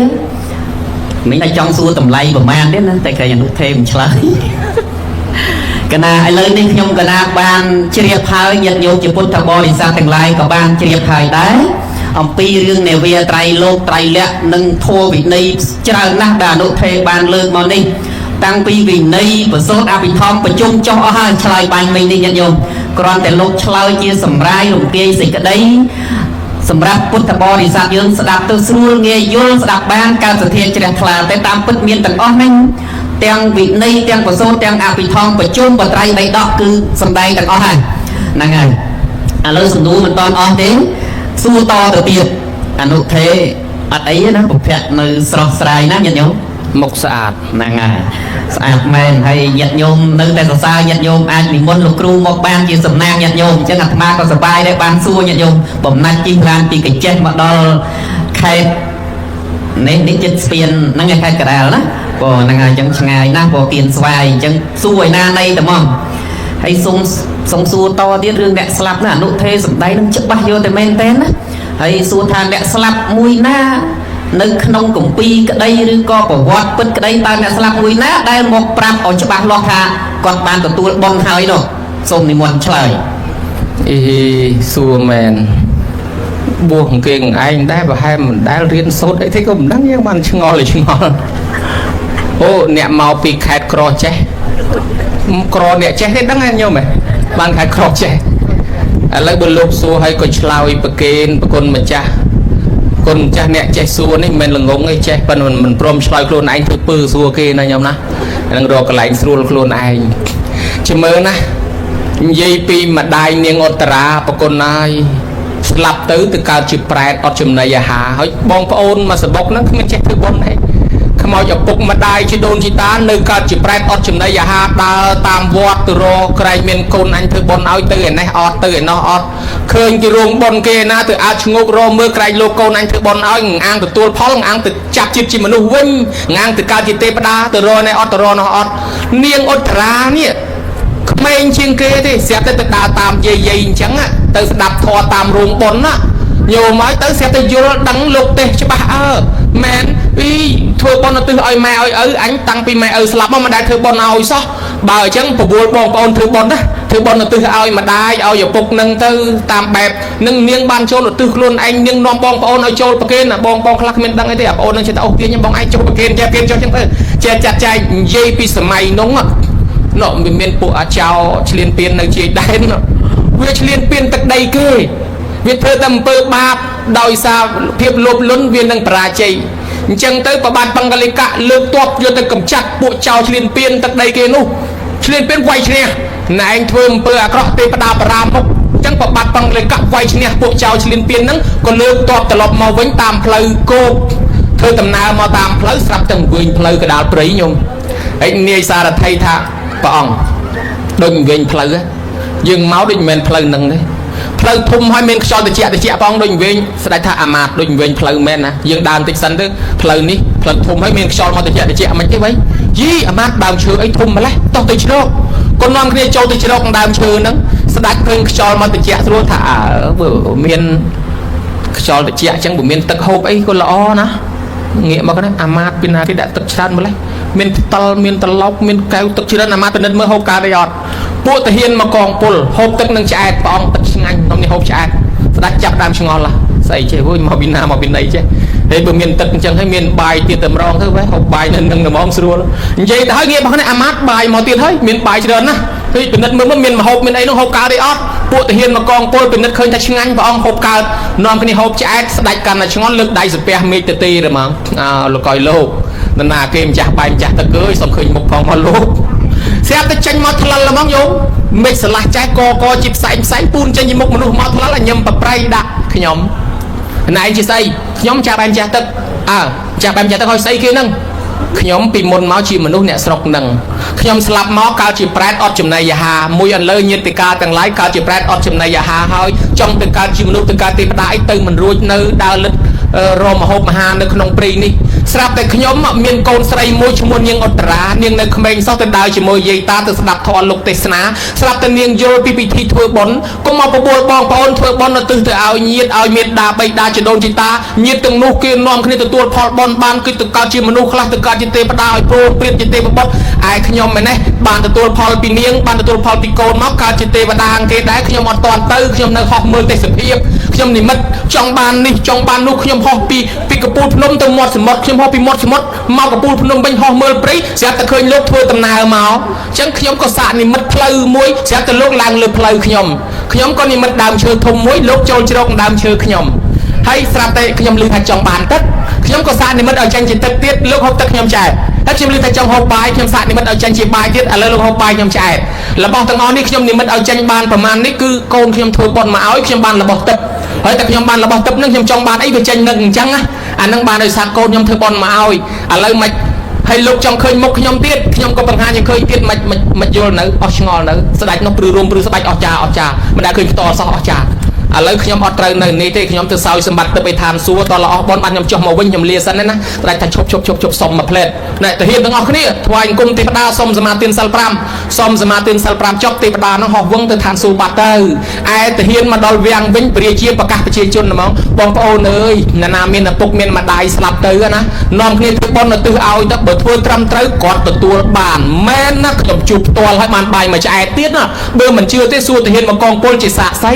មិញតែចង់សួរតម្លៃប្រមាណទេណាតែគេអនុថេមិនឆ្លើយកណាឥឡូវនេះខ្ញុំកណាបានជ្រាបហើយញាតិញោមជាពុទ្ធបរិស័ទទាំងឡាយក៏បានជ្រាបហើយដែរអំពីរឿងនាវាត្រៃលោកត្រៃលក្ខនិងធម៌វិន័យច្រើនណាស់ដែលអនុថេបានលើកមកនេះតាំងពីវិន័យប្រសូតអភិធម្មប្រជុំចុះអស់ហើយឆ្លើយបាញ់មិញនេះញាតិញោមគ្រាន់តែលោកឆ្លើយជាសម្រាយរំពាយសេចក្តីសម្រាប់ពុទ្ធបរិស័ទយើងស្ដាប់ទៅស្រួលងាយយល់ស្ដាប់បានកើតសទ្ធាជ្រះថ្លាតែតាមពិតមានទាំងអស់ហ្នឹងទាំងវិន័យទាំងប្រសូតទាំងអភិធម្មប្រជុំបត្រៃបីដកគឺសំដែងទាំងអស់ហើយហ្នឹងហើយ ឥឡូវសំណួរមិនតាន់អស់ទេសួរតទៅទៀតអនុថេអត់អីទេណាប្រភពនៅស្រស់ស្រាយណាស់ញាតិញោម មុខស្អាត ហ្នឹងហើយស្អាតមែនហើយញាតិញោមនៅតែសរសើរញាតិញោមអាចនិមន្តលោកគ្រូមកបានជាសំណាងញាតិញោមអញ្ចឹងអាត្មាក៏សប្បាយដែរបានសួរញាតិញោមបំណាច់ជិះឡានពីកញ្ចេះមកដល់ខេត្តនេះនេះចិត្តស្ពានហ្នឹងឯងខេត្តកណ្ដាលណាបងហ្នឹងហើយអញ្ចឹងឆ្ងាយណាស់បងគៀនស្វាយអញ្ចឹងសួរឯណាណីតែហ្មងហើយសុំសុំសួរតទៀតរឿងអ្នកស្លាប់ណាអនុថេសំដីនឹងច្បាស់យកតែមែនតើណាហើយសួរថាអ្នកស្លាប់មួយណា នៅក្នុងគម្ពីរក្តីឬក៏ប្រវត្តិពិតក្តីតើអ្នកស្លាប់មួយណាដែលមកប្រាប់ឲ្យច្បាស់លាស់ថាគាត់បានទទួលបុណ្យហើយនោះសូមនិមន្តឆ្លើយ អីសួរមែនបួសគេងឯងដែរប្រហែលមិនដែលរៀនសូត្រអីទេក៏មិនដឹងយើងបានឆ្ងល់ឯឆ្ងល់អូអ្នកមកពីខេត្តក្រចេះក្រអ្នកចេះទេដឹងហ៎ញោមហ៎បានខេត្តក្រចេះឥឡូវបើលោកសួរឲ្យក៏ឆ្លើយប្រកេនប្រគុណម្ចាស់គុណម្ចាស់អ្នកចេះសួរនេះមិនមែនល្ងងទេចេះប៉ុន្តែមិនព្រមឆ្លើយខ្លួនឯងធ្វើពើសួរគេណាញោមណាហ្នឹងរកកន្លែងស្រួលខ្លួនឯងជំរឿណា និយាយពីម្ដាយនាងឧត្តរាប្រគុណហើយស្លាប់ទៅទៅកើតជាប្រែតអត់ចំណីអាហារហើយបងប្អូនមកសបុកហ្នឹងគ្មានចេះធ្វើបុណ្យទេខ្មោចឪពុកម្ដាយជីដូនជីតានៅកើតជាប្រែតអត់ចំណីអាហារដើរតាមវត្តទៅរកក្រែងមានកូនអញធ្វើបុណ្យឲ្យទៅឯនេះអត់ទៅឯនោះអត់ឃើញគេរោងបុណ្យគេឯណាទៅអាចឈ្ងោករកមើលក្រែងលោកកូនអញធ្វើបុណ្យឲ្យអាងទទួលផលអាងទៅចាប់ជាតិជាមនុស្សវិញអាងទៅកើតជាទេវតាទៅរកនេះអត់ទៅរកនោះអត់នាងឧត្តរានេះ ក្មេងជាងគេទេស្រាប់តែទៅដើរតាមយាយយាយអញ្ចឹងណាទៅស្ដាប់ធម៌តាមរោងប៉ុនណាញោមហើយទៅស្រាប់តែយល់ដឹងលោកទេសច្បាស់អើមែនពីធ្វើប៉ុនទៅទិសឲ្យម៉ែឲ្យឪអញតាំងពីម៉ែឪស្លាប់មកមិនដែលធ្វើប៉ុនឲ្យសោះបើអញ្ចឹងបបួលបងប្អូនធ្វើប៉ុនណាធ្វើប៉ុនទៅទិសឲ្យម្ដាយឲ្យឪពុកនឹងទៅតាមបែបនឹងនាងបានចូលទៅទិសខ្លួនឯងនាងនាំបងប្អូនឲ្យចូលប្រគេនណាបងបងខ្លះគ្មានដឹងអីទេអាបងនឹងចេះតែអូសទាញបងឯងចូលប្រគេនចេះប្រគេនចុះអញ្ចឹងទៅចេះចាត់ចែងនិយាយពីសម័យនោះ ណ៎វាមានពួកអាចោឆ្លៀនពៀននៅជាយដែនណ៎វាឆ្លៀនពៀនទឹកដីគេវាធ្វើតែអំពើបាបដោយសារភាពលោភលន់វានឹងបរាជ័យអញ្ចឹងទៅប្របាទបង្កលិកៈលើកទ័ពយកទៅកំចាត់ពួកចោឆ្លៀនពៀនទឹកដីគេនោះឆ្លៀនពៀនវាយឈ្នះណែឯងធ្វើអំពើអាក្រក់ទេវតាបរាមុខអញ្ចឹងប្របាទបង្កលិកៈវាយឈ្នះពួកចោឆ្លៀនពៀនហ្នឹងក៏លើកទ័ពត្រឡប់មកវិញតាមផ្លូវគោកធ្វើដំណើរមកតាមផ្លូវស្រាប់តែវិញផ្លូវកដាលព្រៃញោមហើយនាយសារថីថាព្រះអង្គដូចវិញផ្លូវហ៎យើងមកដូចមិនមែនផ្លូវហ្នឹងទេផ្លូវធំហើយមានខ្យល់ត្រជាក់ត្រជាក់ព្រះអង្គដូចវិញស្ដេចថាអាមាត្យដូចវិញផ្លូវមែនណាយើងដើរបន្តិចសិនទៅផ្លូវនេះផ្លូវធំហើយមានខ្យល់មកត្រជាក់ត្រជាក់មិនទេវ៉ៃយីអាមាត្យដើមឈើអីធំម្លេះតោះទៅជ្រកកូននាំគ្នាចូលទៅជ្រកដើមឈើហ្នឹងស្ដេចឃើញខ្យល់មកត្រជាក់ស្រួលថាអើបើមានខ្យល់ត្រជាក់អញ្ចឹងបើមានទឹកហូបអីក៏ល្អណាងាកមកណាអាមាត្យពីណាគេដាក់ទឹកច្រើនម្លេះមានផ្តិលមានត្រឡោកមានកែវទឹកច្រើនអាមាត្យពិនិត្យមើលហូបកើតអីអត់ពួកទាហានមកកងពលហូបទឹកនឹងឆ្អែតព្រះអង្គទឹកឆ្ងាញ់នំនេះហូបឆ្អែតស្ដេចចាប់ដើមឆ្ងល់ហ៎ស្អីចេះវើយមកពីណាមកពីណីចេះហើយបើមានទឹកអញ្ចឹងហើយមានបាយទៀតតែម្ដងទៅវ៉េហូបបាយនៅនឹងតែហ្មងស្រួលនិយាយទៅហើយងាកមកនេះអាមាត្យបាយមកទៀតហើយមានបាយច្រើនណាស់ហើយពិនិត្យមើលមកមានមហូបមានអីនោះហូបកើតអីអត់ពួកទាហានមកកងពលពិនិត្យឃើញថាឆ្ងាញ់ព្រះអង្គហូបកើតនាំគ្នាហូបឆ្អែតស្ដេចកាន់តែឆ្ងល់លើកដៃសាពះមេឃទៅទេហ្មងអើលោកអើយលោកនរណាគេម្ចាស់បាយម្ចាស់ទឹកអើយសុំឃើញមុខផងមកលោកស្រាប់តែចេញមកថ្លិលហ្មងញោមមេឃស្រឡះចែកកកជាផ្សែងផ្សែងពូនចេញពីមុខមនុស្សមកថ្លិលឲ្យញឹមប្រប្រៃដាក់ខ្ញុំណែឯងជាស្អីខ្ញុំចាស់បាយម្ចាស់ទឹកអើចាស់បាយម្ចាស់ទឹកឲ្យស្អីគេហ្នឹងខ្ញុំពីមុនមកជាមនុស្សអ្នកស្រុកនឹងខ្ញុំស្លាប់មកកើតជាប្រែតអត់ចំណីអាហារមួយអន្លើញាតិកាទាំងឡាយកើតជាប្រែតអត់ចំណីអាហារហើយចង់ទៅកើតជាមនុស្សទៅកើតទេវតាអីទៅមិនរួចនៅដើរលិតរមហូបអាហារនៅក្នុងព្រៃនេះស្រាប់តែខ្ញុំមានកូនស្រីមួយឈ្មោះនាងឧត្តរានាងនៅក្មេងសោះទៅដើរជាមួយយាយតាទៅស្ដាប់ធម៌លោកទេសនាស្រាប់តែនាងយល់ពីពិធីធ្វើបុណ្យកុំមកបបួលបងប្អូនធ្វើបុណ្យនៅទិសទៅឲ្យញាតិឲ្យមេដាបៃតាជីដូនជីតាញាតិទាំងនោះគេនាំគ្នាទទួលផលបុណ្យបានគឺទៅកើតជាមនុស្សខ្លះទៅកើតជាទេវតាឲ្យព្រមព្រៀបជាទេវបុត្រឯខ្ញុំឯនេះបានទទួលផលពីនាងបានទទួលផលពីកូនមកកើតជាទេវតាគេដែរខ្ញុំអត់តាន់ទៅខ្ញុំនៅហោះមើលទេសភាពខ្ញុំនិមិត្តចង់បាននេះចង់បាននោះខ្ញុំហោះពីកពូលភ្នំទៅមាត់សមុទ្រខ្ញុំហោះពីមាត់សមុទ្រមកកពូលភ្នំវិញហោះមើលព្រៃស្រាប់តែឃើញលោកធ្វើដំណើរមកអញ្ចឹងខ្ញុំក៏សាកនិមិត្តផ្លូវមួយស្រាប់តែលោកឡើងលើផ្លូវខ្ញុំខ្ញុំក៏និមិត្តដើមឈើធំមួយលោកចូលជ្រកដើមឈើខ្ញុំ ហើយស្រាប់តែខ្ញុំឮថាចង់បានទឹកខ្ញុំក៏សាកនិមិត្តឲ្យចេញជាទឹកទៀតលោកហូបទឹកខ្ញុំឆ្អែតហើយខ្ញុំឮថាចង់ហូបបាយខ្ញុំសាកនិមិត្តឲ្យចេញជាបាយទៀតឥឡូវលោកហូបបាយខ្ញុំឆ្អែតរបស់ទាំងអស់នេះខ្ញុំនិមិត្តឲ្យចេញបានប្រមាណនេះគឺកូនខ្ញុំធ្វើបុណ្យមកឲ្យខ្ញុំបានរបស់ទឹកហើយតែខ្ញុំបានរបស់ទឹកនឹងខ្ញុំចង់បានអីវាចេញនឹងអញ្ចឹងណាអានឹងបានដោយសារកូនខ្ញុំធ្វើបុណ្យមកឲ្យឥឡូវមិនហើយលោកចង់ឃើញមុខខ្ញុំទៀតខ្ញុំក៏បង្ហាញឲ្យឃើញទៀតមិនមិនមិនយល់នៅអស់ឆ្ងល់នៅស្ដេចនោះព្រឺរួមព្រឺស្បែកអស់ចាអស់ចាមិនដែលឃើញផ្ទាល់សោះអស់ចាឥឡូវខ្ញុំអត់ត្រូវនៅនេះទេខ្ញុំទៅសោយសម្បត្តិទៅឯឋានសួគ៌តល្អស់បនបានខ្ញុំចុះមកវិញខ្ញុំលាសិនណាស្ដេចថាឈប់ឈប់ឈប់ឈប់សុំមួយផ្លែតណែទាហានទាំងអស់គ្នាថ្វាយអង្គមទេវតាសុំសមាទានសិល5សុំសមាទានសិល5ចប់ទេវតានោះហោះវឹងទៅឋានសួគ៌បាត់ទៅឯទាហានមកដល់វាំងវិញព្រះរាជាប្រកាសប្រជាជនហ្មងបងប្អូនអើយណានាមានឪពុកមានម្ដាយស្លាប់ទៅណានាំគ្នាធ្វើបុណ្យទៅទិសឲ្យទៅបើធ្វើត្រឹមត្រូវគាត់ទទួលបានមែនណាខ្ញុំជួបផ្ទាល់ហើយបានបាយមួយឆ្អែតទៀតណាបើមិនជឿទេសួរទាហានមកកងពលជាសាក្សី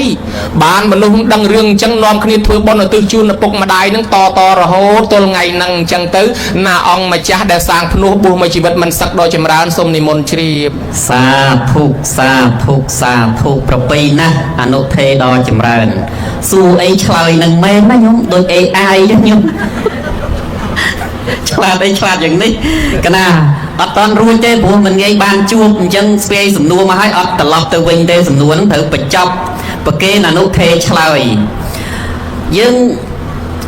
បានមនុស្សដឹងរឿងអញ្ចឹងនាំគ្នាធ្វើបុណ្យឧទ្ទិសជូនឪពុកម្ដាយនឹងតតរហូតទល់ថ្ងៃហ្នឹងអញ្ចឹងទៅណាអង្គម្ចាស់ដែលសាងភ្នោះបួសមួយជីវិតមិនសឹកដល់ចម្រើនសូមនិមន្តជ្រាប សាធុសាធុសាធុប្រពៃណាស់អនុថេរដ៏ចម្រើនសួរអីឆ្លើយនឹងមែនណាញោមដូច AI ចឹងញោមឆ្លាតអីឆ្លាតយ៉ាងនេះកណាអត់តន់រួចទេព្រោះមិនងាយបានជួបអញ្ចឹងស្ពាយសំណួរមកឲ្យអត់ត្រឡប់ទៅវិញទេសំណួរហ្នឹងត្រូវបញ្ចប់ប្រគេនអនុថេរឆ្លើយយើង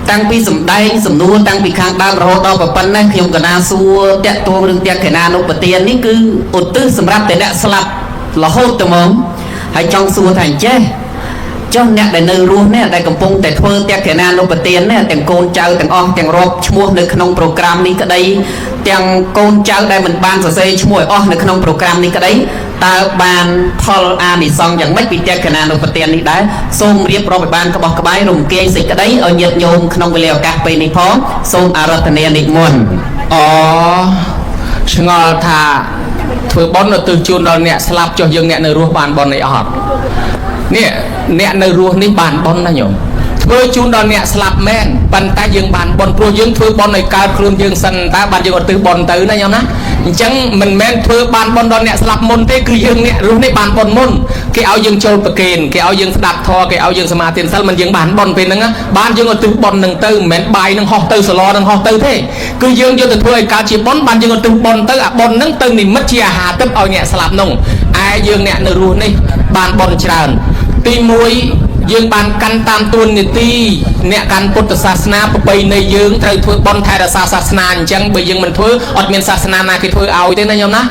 តាំងពីសំដែងសំណួរតាំងពីខាងដើមរហូតដល់ប៉ុណ្ណេះខ្ញុំកណាសួរតាក់ទងរឿងតក្កណានុបទាននេះគឺឧទ្ទិសសម្រាប់តែអ្នកស្លាប់រហូតទៅហ្មងហើយចង់សួរថាអញ្ចេះចុះអ្នកដែលនៅរស់នេះដែលកំពុងតែធ្វើតក្កណានុបទាននេះទាំងកូនចៅទាំងអស់ទាំងរាប់ឈ្មោះនៅក្នុងប្រូក្រាមនេះក្តីទាំងកូនចៅដែលមិនបានសរសេរឈ្មោះឲ្យអស់នៅក្នុងប្រូក្រាមនេះក្តីតើបានផលអានិសង្សយ៉ាងម៉េចពីតក្កណានុបទាននេះដែរសូមរៀបរាប់ឲ្យបានក្បោះក្បាយរំគាយសេចក្តីឲ្យញាតិញោមក្នុងវេលាឱកាសពេលនេះផងសូមអារាធនានិមន្ត អូឆ្ងល់ថាធ្វើបុណ្យឧទ្ទិសជូនដល់អ្នកស្លាប់ចុះយើងអ្នកនៅរស់បានបុណ្យអីអត់នេះអ្នកនៅរស់នេះបានបុណ្យណាញោមធ្វើជូនដល់អ្នកស្លាប់មែនប៉ុន្តែយើងបានបុណ្យព្រោះយើងធ្វើបុណ្យឲ្យកើតខ្លួនយើងសិនតើបានយើងឧទ្ទិសបុណ្យទៅណាញោមណាអញ្ចឹងមិនមែនធ្វើបានបុណ្យដល់អ្នកស្លាប់មុនទេគឺយើងអ្នករស់នេះបានបុណ្យមុនគេឲ្យយើងចូលប្រគេនគេឲ្យយើងស្ដាប់ធម៌គេឲ្យយើងសមាធិសិលមិនយើងបានបុណ្យពេលហ្នឹងបានយើងឧទ្ទិសបុណ្យហ្នឹងទៅមិនមែនបាយហ្នឹងហោះទៅសឡហ្នឹងហោះទៅទេគឺយើងយកទៅធ្វើឲ្យកើតជាបុណ្យបានយើងឧទ្ទិសបុណ្យទៅអាបុណ្យហ្នឹងទៅនិមិត្តជាអាហារទឹកឲ្យអ្នកស្លាប់នោះឯយើងអ្នកនៅរស់នេះបានបុណ្យច្រើនទី1យើងបានកាន់តាមទួនាទីអ្នកកាន់ពុទ្ធសាសនាប្រពៃណីយើងត្រូវធ្វើបុណ្យថែរក្សាសាសនាអញ្ចឹងបើយើងមិនធ្វើអត់មានសាសនាណាគេធ្វើឲ្យទេណាញោមណា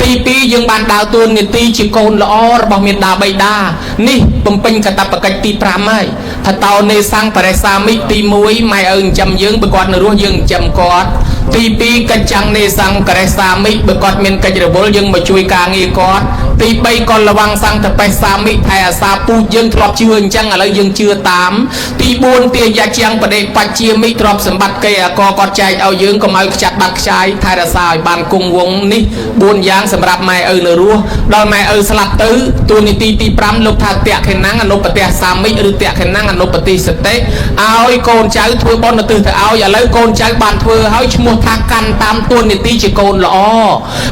ទី2យើងបានដើរទួនាទីជាកូនល្អរបស់មាតាបិតានេះបំពេញកាតព្វកិច្ចទី5ហើយថាតោនេសੰបរិសាមិទី1ម៉ែឪចិញ្ចឹមយើងបើគាត់នៅរស់យើងចិញ្ចឹមគាត់ទី2កិច្ចចាំងនេសੰករិសាមិបើគាត់មានកិច្ចរវល់យើងមកជួយការងារគាត់ទី3ក៏លវੰសង្ឃតបេសាមិថែអាសាពូជយើងធ្លាប់ជឿអញ្ចឹងឥឡូវយើងជឿតាមទី4ទាយជាងបដិបច្ចាមិទ្រព្យសម្បត្តិគេអកគាត់ចែកឲ្យយើងកុំឲ្យខ្ចាត់បាត់ខ្ចាយថែរក្សាឲ្យបានគង់វង្សនេះ4យ៉ាងសម្រាប់ម៉ែឪនៅរស់ដល់ម៉ែឪស្លាប់ទៅទួនាទីទី5លោកថាតក្ខិណੰអនុបតិសាមិឬតក្ខិណੰអនុបតិសតិឲ្យកូនចៅធ្វើបុណ្យឧទ្ទិសទៅឲ្យឥឡូវកូនចៅបានធ្វើហើយឈ្មោះថាកាន់តាមទួនាទីជាកូនល្អ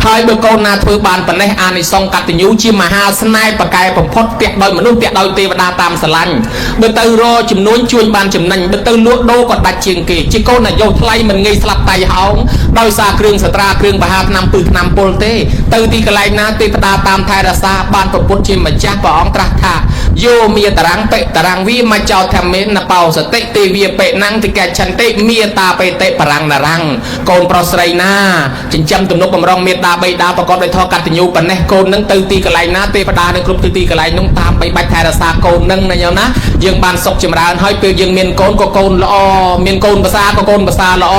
ហើយបើកូនណាធ្វើបានប៉ុណ្ណេះអានិសង្សកតញ្ញូជាមហាស្នេហ៍ប្រកែបំផុតតាក់ដោយមនុស្សតាក់ដោយទេវតាតាមស្រឡាញ់បើទៅរកចំនួនជួញបានចំណេញបើទៅលក់ដូរក៏ដាច់ជាងគេជាកូនអាយុថ្លៃមិនងាយស្លាប់តៃហោងដោយសារគ្រឿងសត្រាគ្រឿងបហាឆ្នាំពឹសឆ្នាំពុលទេទៅទីកន្លែងណាទេវតាតាមថែរក្សាបានប្រពុតជាម្ចាស់ព្រះអង្គត្រាស់ថាយោមេតរាំងបិតរាំងវាមកចោធមេនបោសតិទេវាបិណੰតិកឆន្តិមេតាបេតិបរាំងនរាំងកូនប្រុសស្រីណាចិញ្ចឹមទំនុកបំរុងមេតាបិតាប្រកបដោយធម៌កតញ្ញូប៉ុណ្ណេះកូននឹងទៅទីកន្លែងណាទេវតានៅគ្រប់ទិសទីកន្លែងនោះតាមបីបាច់ថែរក្សាកូននឹងណាញោមណាយើងបានសុខចម្រើនហើយពេលយើងមានកូនក៏កូនល្អមានកូនភាសាក៏កូនភាសាល្អ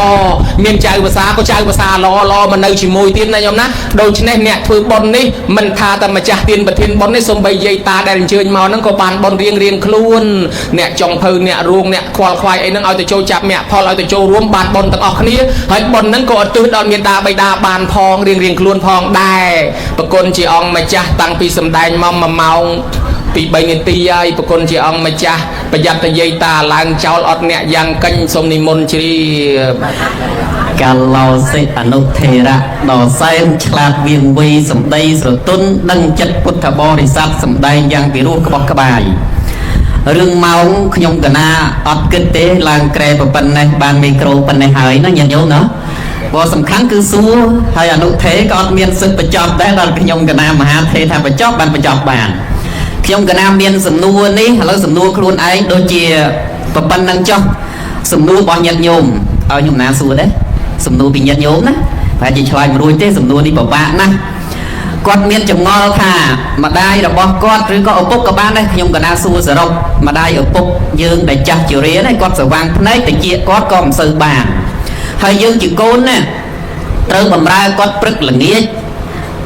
មានចៅភាសាក៏ចៅភាសាល្អល្អមកនៅជាមួយទៀតណាញោមណាដូច្នេះអ្នកធ្វើបុណ្យនេះមិនថាតែម្ចាស់ទានប្រធានបុណ្យនេះសំបីយាយតាដែលអញ្ជើញមកហ្នឹងក៏បានបុណ្យរៀងរៀងខ្លួនអ្នកចុងភៅអ្នករួងអ្នកខ្វល់ខ្វាយអីហ្នឹងឲ្យទៅចូលចាប់មគ្គផលឲ្យទៅចូលរួមបានបុណ្យទាំងអស់គ្នាហើយបុណ្យហ្នឹងក៏ឧទ្ទិសដល់មេដាបិតាបានផងរៀងរៀងខ្លួនផងដែរប្រគុណជាអង្គម្ចាស់តាំងពីសម្ដែងមក1ម៉ោងពី3នាទីហើយប្រគុណជាអង្គម្ចាស់ប្រយ័ត្នតែយាយតាឡើងចោលអត់អ្នកយ៉ាងកិញសូមនិមន្តជ្រាប កាឡោសិអនុថេរៈដ៏សែនឆ្លាតវៀងវៃសម្ដីស្រទន់ដឹងចិត្តពុទ្ធបរិស័ទសម្ដែងយ៉ាងពិរោះក្បោះក្បាយ រឿងម៉ោងខ្ញុំកណាអត់គិតទេឡើងក្រែប៉ុណ្ណេះបានមីក្រូប៉ុណ្ណេះហើយណាញាតិញោមណាព្រោះសំខាន់គឺសួរហើយអនុថេរក៏អត់មានសិទ្ធិបញ្ចប់ដែរដល់ខ្ញុំកណាមហាថេរថាបញ្ចប់បានបញ្ចប់បានខ្ញុំកណាមានសំណួរនេះឥឡូវសំណួរខ្លួនឯងដូចជាប៉ុណ្ណឹងចុះសំណួររបស់ញាតិញោមឲ្យខ្ញុំណាសួរដែរសំណួរពីញាតិញោមណាប្រហែលជាឆ្លើយមិនរួចទេសំណួរនេះពិបាកណាស់គាត់មានចម្ងល់ថាម្ដាយរបស់គាត់ឬក៏ឪពុកក៏បានដែរខ្ញុំកណាសួរសរុបម្ដាយឪពុកយើងដែលចាស់ជរានេះគាត់ស្វាងភ្នែកតិចគាត់ក៏មិនសូវបានហើយយើងជាកូនណាត្រូវបំរើគាត់ព្រឹកល្ងាច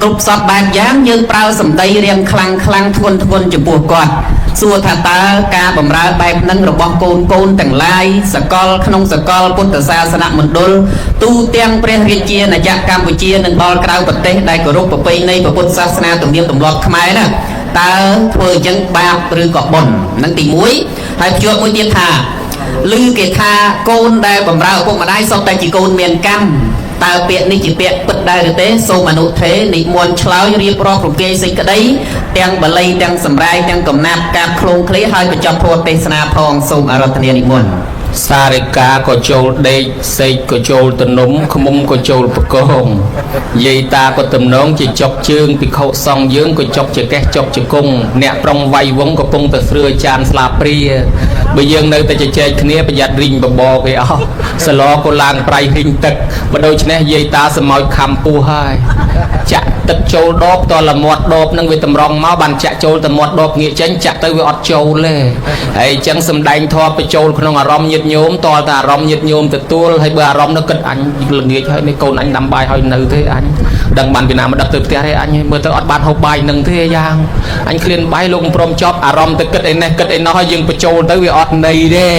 គ្រប់សពបែបយ៉ាងយើងប្រើសម្ដីរៀងខ្លាំងខ្លាំងធ្ងន់ធ្ងន់ចំពោះគាត់សួរថាតើការបំរើបែបហ្នឹងរបស់កូនកូនទាំងឡាយសកលក្នុងសកលពុទ្ធសាសនមណ្ឌលទូទាំងព្រះរាជាណាចក្រកម្ពុជានិងដល់ក្រៅប្រទេសដែលគោរពប្រពៃណីពុទ្ធសាសនាទំនៀមទម្លាប់ខ្មែរណាតើធ្វើអញ្ចឹងបាបឬក៏បុណ្យហ្នឹងទី1ហើយភ្ជាប់មួយទៀតថាឮគេថាកូនដែលបំរើឪពុកម្ដាយសុទ្ធតែជាកូនមានកម្មតើពាក្យនេះជាពាក្យពិតដែរឬទេសូមអនុថេរនិមន្តឆ្លើយរៀបរាប់រំកាយសេចក្តីទាំងបាលីទាំងសម្រាយទាំងកំណាព្យកាបឃ្លោងឃ្លាហើយបញ្ចប់ធម៌ទេសនាផងសូមអារាធនានិមន្ត សារិកាក៏ចូលដេកសេកក៏ចូលទំនំខ្មុំក៏ចូលប្រកងយាយតាក៏ទំនងជាចុកជើងភិក្ខុសង្ឃយើងក៏ចុកជាកេះចុកជាគង់អ្នកប្រុងវាយវងកំពុងតែស្រឿចានស្លាព្រាបើយើងនៅតែជជែកគ្នាប្រយ័ត្នរីងបបរគេអស់សឡក៏ឡើងប្រៃហ៊ីងទឹកបើដូច្នេះយាយតាសមោចខំពោះហើយចាក់ទឹកចូលដបតលមាត់ដបនឹងវាតម្រង់មកបានចាក់ចូលតែមាត់ដបងាកចេញចាក់ទៅវាអត់ចូលទេហើយអញ្ចឹងសំដែងធម៌បញ្ចូលក្នុងអារម្មណ៍ញាតិញោមតលតែអារម្មណ៍ញាតិញោមទទួលហើយបើអារម្មណ៍នោះគិតអញល្ងាចហើយនេះកូនអញដាំបាយហើយនៅទេអញដឹងបានពីណាមកដឹកទៅផ្ទះទេអញមើលទៅអត់បានហូបបាយនឹងទេយ៉ាងអញឃ្លានបាយលោកព្រមចប់អារម្មណ៍ទៅគិតអីនេះគិតអីនោះហើយយើងបញ្ចូលទៅវាអត់ន័យទេ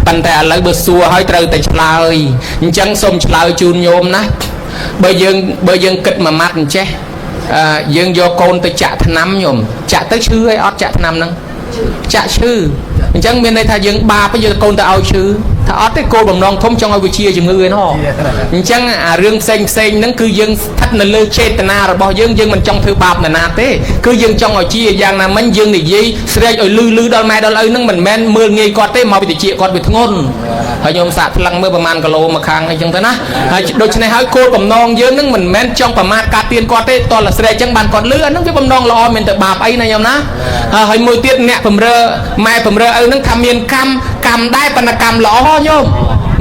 ប៉ុន្តែឥឡូវបើសួរហើយត្រូវតែឆ្លើយអញ្ចឹងសូមឆ្លើយជូនញោមណាបើយើងគិតមួយម៉ាត់អញ្ចេះយើងយកកូនទៅចាក់ថ្នាំញោមចាក់ទៅឈឺហើយអត់ចាក់ថ្នាំហ្នឹងចាក់ឈឺអញ្ចឹងមានន័យថាយើងបាបយកកូនទៅឲ្យឈឺថាអត់ទេគោលបំណងធំចង់ឲ្យវាជាជំងឺឯណោះអញ្ចឹងអារឿងផ្សេងផ្សេងហ្នឹងគឺយើងស្ថិតនៅលើចេតនារបស់យើងយើងមិនចង់ធ្វើបាបនរណាទេគឺយើងចង់ឲ្យជាយ៉ាងណាមិញយើងនិយាយស្រែកឲ្យលឺលឺដល់ម៉ែដល់ឪហ្នឹងមិនមែនមើលងាយគាត់ទេមកពីតិចគាត់វាធ្ងន់ហើយខ្ញុំសាកថ្លឹងមើលប្រហែលគីឡូមកខាងអីចឹងទៅណាហើយដូច្នេះហើយគោលបំណងយើងហ្នឹងមិនមែនចង់ប្រមាថការទៀនគាត់ទេតលស្រែកចឹងបានគាត់លឺអាហ្នឹងវាបំណងល្អមិនទៅបាបអីណាខ្ញុំណាហើយមួយទៀតអ្នកបំរើម៉ែបំរើឪហ្នឹងថាមានកម្មកម្មដែរប៉ុន្តែកម្មល្អញោម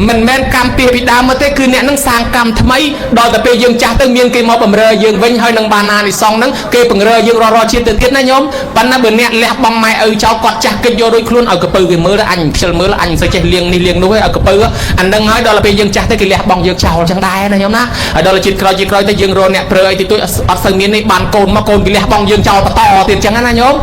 មិនមែនកម្មពីពីដើមមកទេគឺអ្នកនឹងសាងកម្មថ្មីដល់តែពេលយើងចាស់ទៅមានគេមកបំរើយើងវិញហើយនឹងបានអានិសង្សហ្នឹងគេបង្រើយើងរាល់ជាតិទៅទៀតណាញោមប៉ុន្តែបើអ្នកលះបង់ម៉ែឪចោលគាត់ចាស់កិច្ចយករួចខ្លួនឲ្យកពៅគេមើលអញខ្ជិលមើលអញមិនសូវចេះលៀងនេះលៀងនោះទេឲ្យកពៅអានឹងហើយដល់ពេលយើងចាស់ទៅគេលះបង់យើងចោលចឹងដែរណាញោមណាហើយដល់ជាតិក្រោយជាតិក្រោយទៅយើងរកអ្នកប្រើអីតិចតួចអត់សូវមាននេះបានកូនមកកូនគេលះបង់យើងចោលបន្តទៀតចឹងណាញោម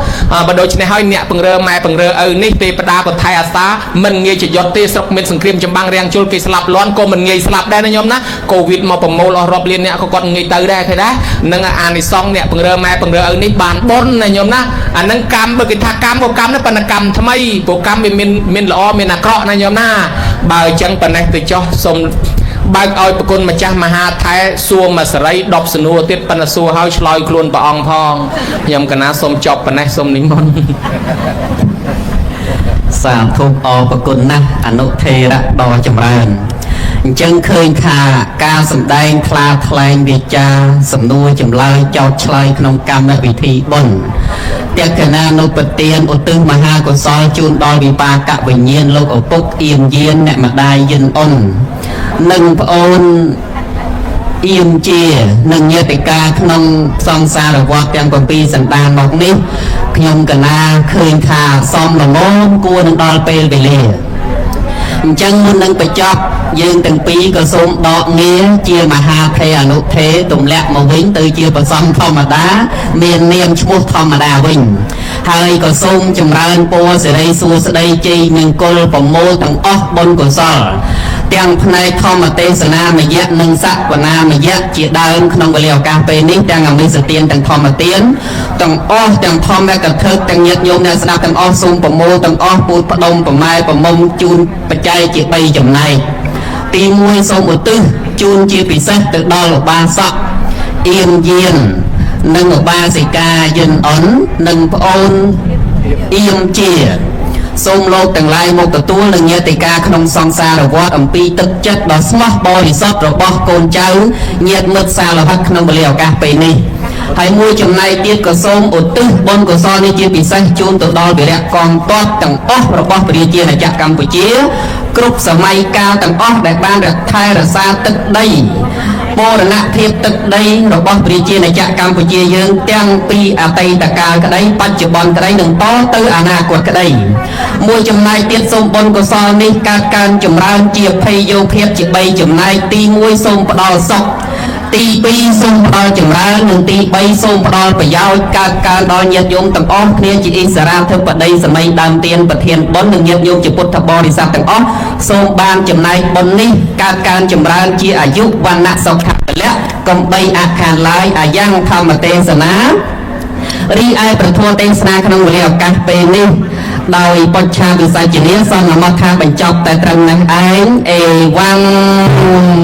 បើដូច្នេះហើយអ្នកបង្រើម៉ែបង្រើឪនេះទេពតាបថៃអាសាមិនងាយជាយត់ទេស្រុកមានសង្គ្រាមចម្បាំងរាំងជុលគេស្លាប់លាន់ក៏មិនងាយស្លាប់ដែរណាញោមណាកូវីដមកប្រមូលអស់រាប់លានអ្នកក៏គាត់ងាយទៅដែរឃើញដែរនឹងអានិសង្សអ្នកបង្រើម៉ែបង្រើឪនេះបានបុណ្យណាញោមណាអានឹងកម្មបើគេថាកម្មក៏កម្មដែរប៉ុន្តែកម្មថ្មីព្រោះកម្មវាមានល្អមានអាក្រក់ណាញោមណាបើអញ្ចឹងប៉ុណ្ណេះទៅចោះសូមបើកឲ្យប្រគុណម្ចាស់មហាថែសួរមួយសេរី10សំណួរទៀតប៉ុន្តែសួរហើយឆ្លើយខ្លួនព្រះអង្គផងខ្ញុំកណាសូមចប់ប៉ុណ្ណេះសូមនិមន្តសាធុអរគុណណាស់អនុថេរៈដ៏ចម្រើនអញ្ចឹងឃើញថាការសម្ដែងថ្លាថ្លែងវាចាសំណួរចម្លើយចោតឆ្លើយក្នុងកម្មវិធីបុណ្យតក្កណានុបទានឧទ្ទិសមហាកុសលជូនដល់វិបាកវិញ្ញាណលោកឪពុកអៀមយានអ្នកម្ដាយយិនអ៊ុននិងប្អូនអៀមជានិងញាតិកាក្នុងសង្សារវដ្តទាំង7សន្តានមកនេះខ្ញុំកណាឃើញថាសមល្មមគួរនឹងដល់ពេលវេលាអញ្ចឹងមុននឹងបញ្ចប់យើងទាំងពីរក៏សូមដកងារជាមហាថេអនុថេទម្លាក់មកវិញទៅជាប្រសង់ធម្មតាមាននាមឈ្មោះធម្មតាវិញហើយក៏សូមចម្រើនពរសិរីសួស្តីជ័យមង្គលប្រមូលទាំងអស់បុណ្យកុសលទាំងផ្នែកធម្មទេសនាមយៈនិងសវនាមយៈជាដើមក្នុងវេលាឱកាសពេលនេះទាំងអមិសទានទាំងធម្មទានទាំងអស់ទាំងធម្មកថាទាំងញាតិញោមអ្នកស្ដាប់ទាំងអស់សូមប្រមូលទាំងអស់ពូតផ្ដុំប្រម៉ែប្រមុំជូនបច្ច័យជា3ចំណែកទី1សូមឧទ្ទិសជូនជាពិសេសទៅដល់ឧបាសកអៀមយាននិងឧបាសិកាយិនអ៊ុននិងប្អូនអៀមជា សូមលោកទាំងឡាយមកទទួលនឹងញាតិកាក្នុងសង្សារវដ្តអំពីទឹកចិត្តដ៏ស្មោះបរិសុទ្ធរបស់កូនចៅញាតិមិត្តសាលោហិតក្នុងវេលាឱកាសពេលនេះហើយមួយចំណែកទៀតក៏សូមឧទ្ទិសបុណ្យកុសលនេះជាពិសេសជូនទៅដល់វីរៈកងទ័ពទាំងអស់របស់ប្រជាណាចក្រកម្ពុជា គ្រប់សម័យកាលទាំងអស់ដែលបានថែរក្សាទឹកដីបូរណភាពទឹកដីរបស់ប្រជាណាចក្រកម្ពុជាយើងទាំងពីអតីតកាលក្តីបច្ចុប្បន្នក្តីនិងតទៅអនាគតក្តីមួយចំណែកទៀតសូមបុណ្យកុសលនេះកើតកើនចម្រើនជាភ័យយោភាពជា3ចំណែកទី1សូមផ្ដល់សុខទី2សូមផ្ដល់ចម្រើននិងទី3សូមផ្ដល់ប្រយោជន៍កើតកើនដល់ញាតិញោមទាំងអស់គ្នាជាអិសរាធិបតីសម័យដើមទានប្រធានបុណ្យនិងញាតិញោមជាពុទ្ធបរិស័ទទាំងអស់សូមបានចំណែកបុណ្យនេះកើតកើនចម្រើនជាអាយុវណ្ណៈសុខៈពលៈកំបីអាខានឡើយអាយ៉ាងធម្មទេសនារីឯប្រធមទេសនាក្នុងវេលាឱកាសពេលនេះដោយបុច្ឆាវិសាជនីសន្មតថាបញ្ចប់តែត្រឹមនេះឯងអេវ៉ាំង។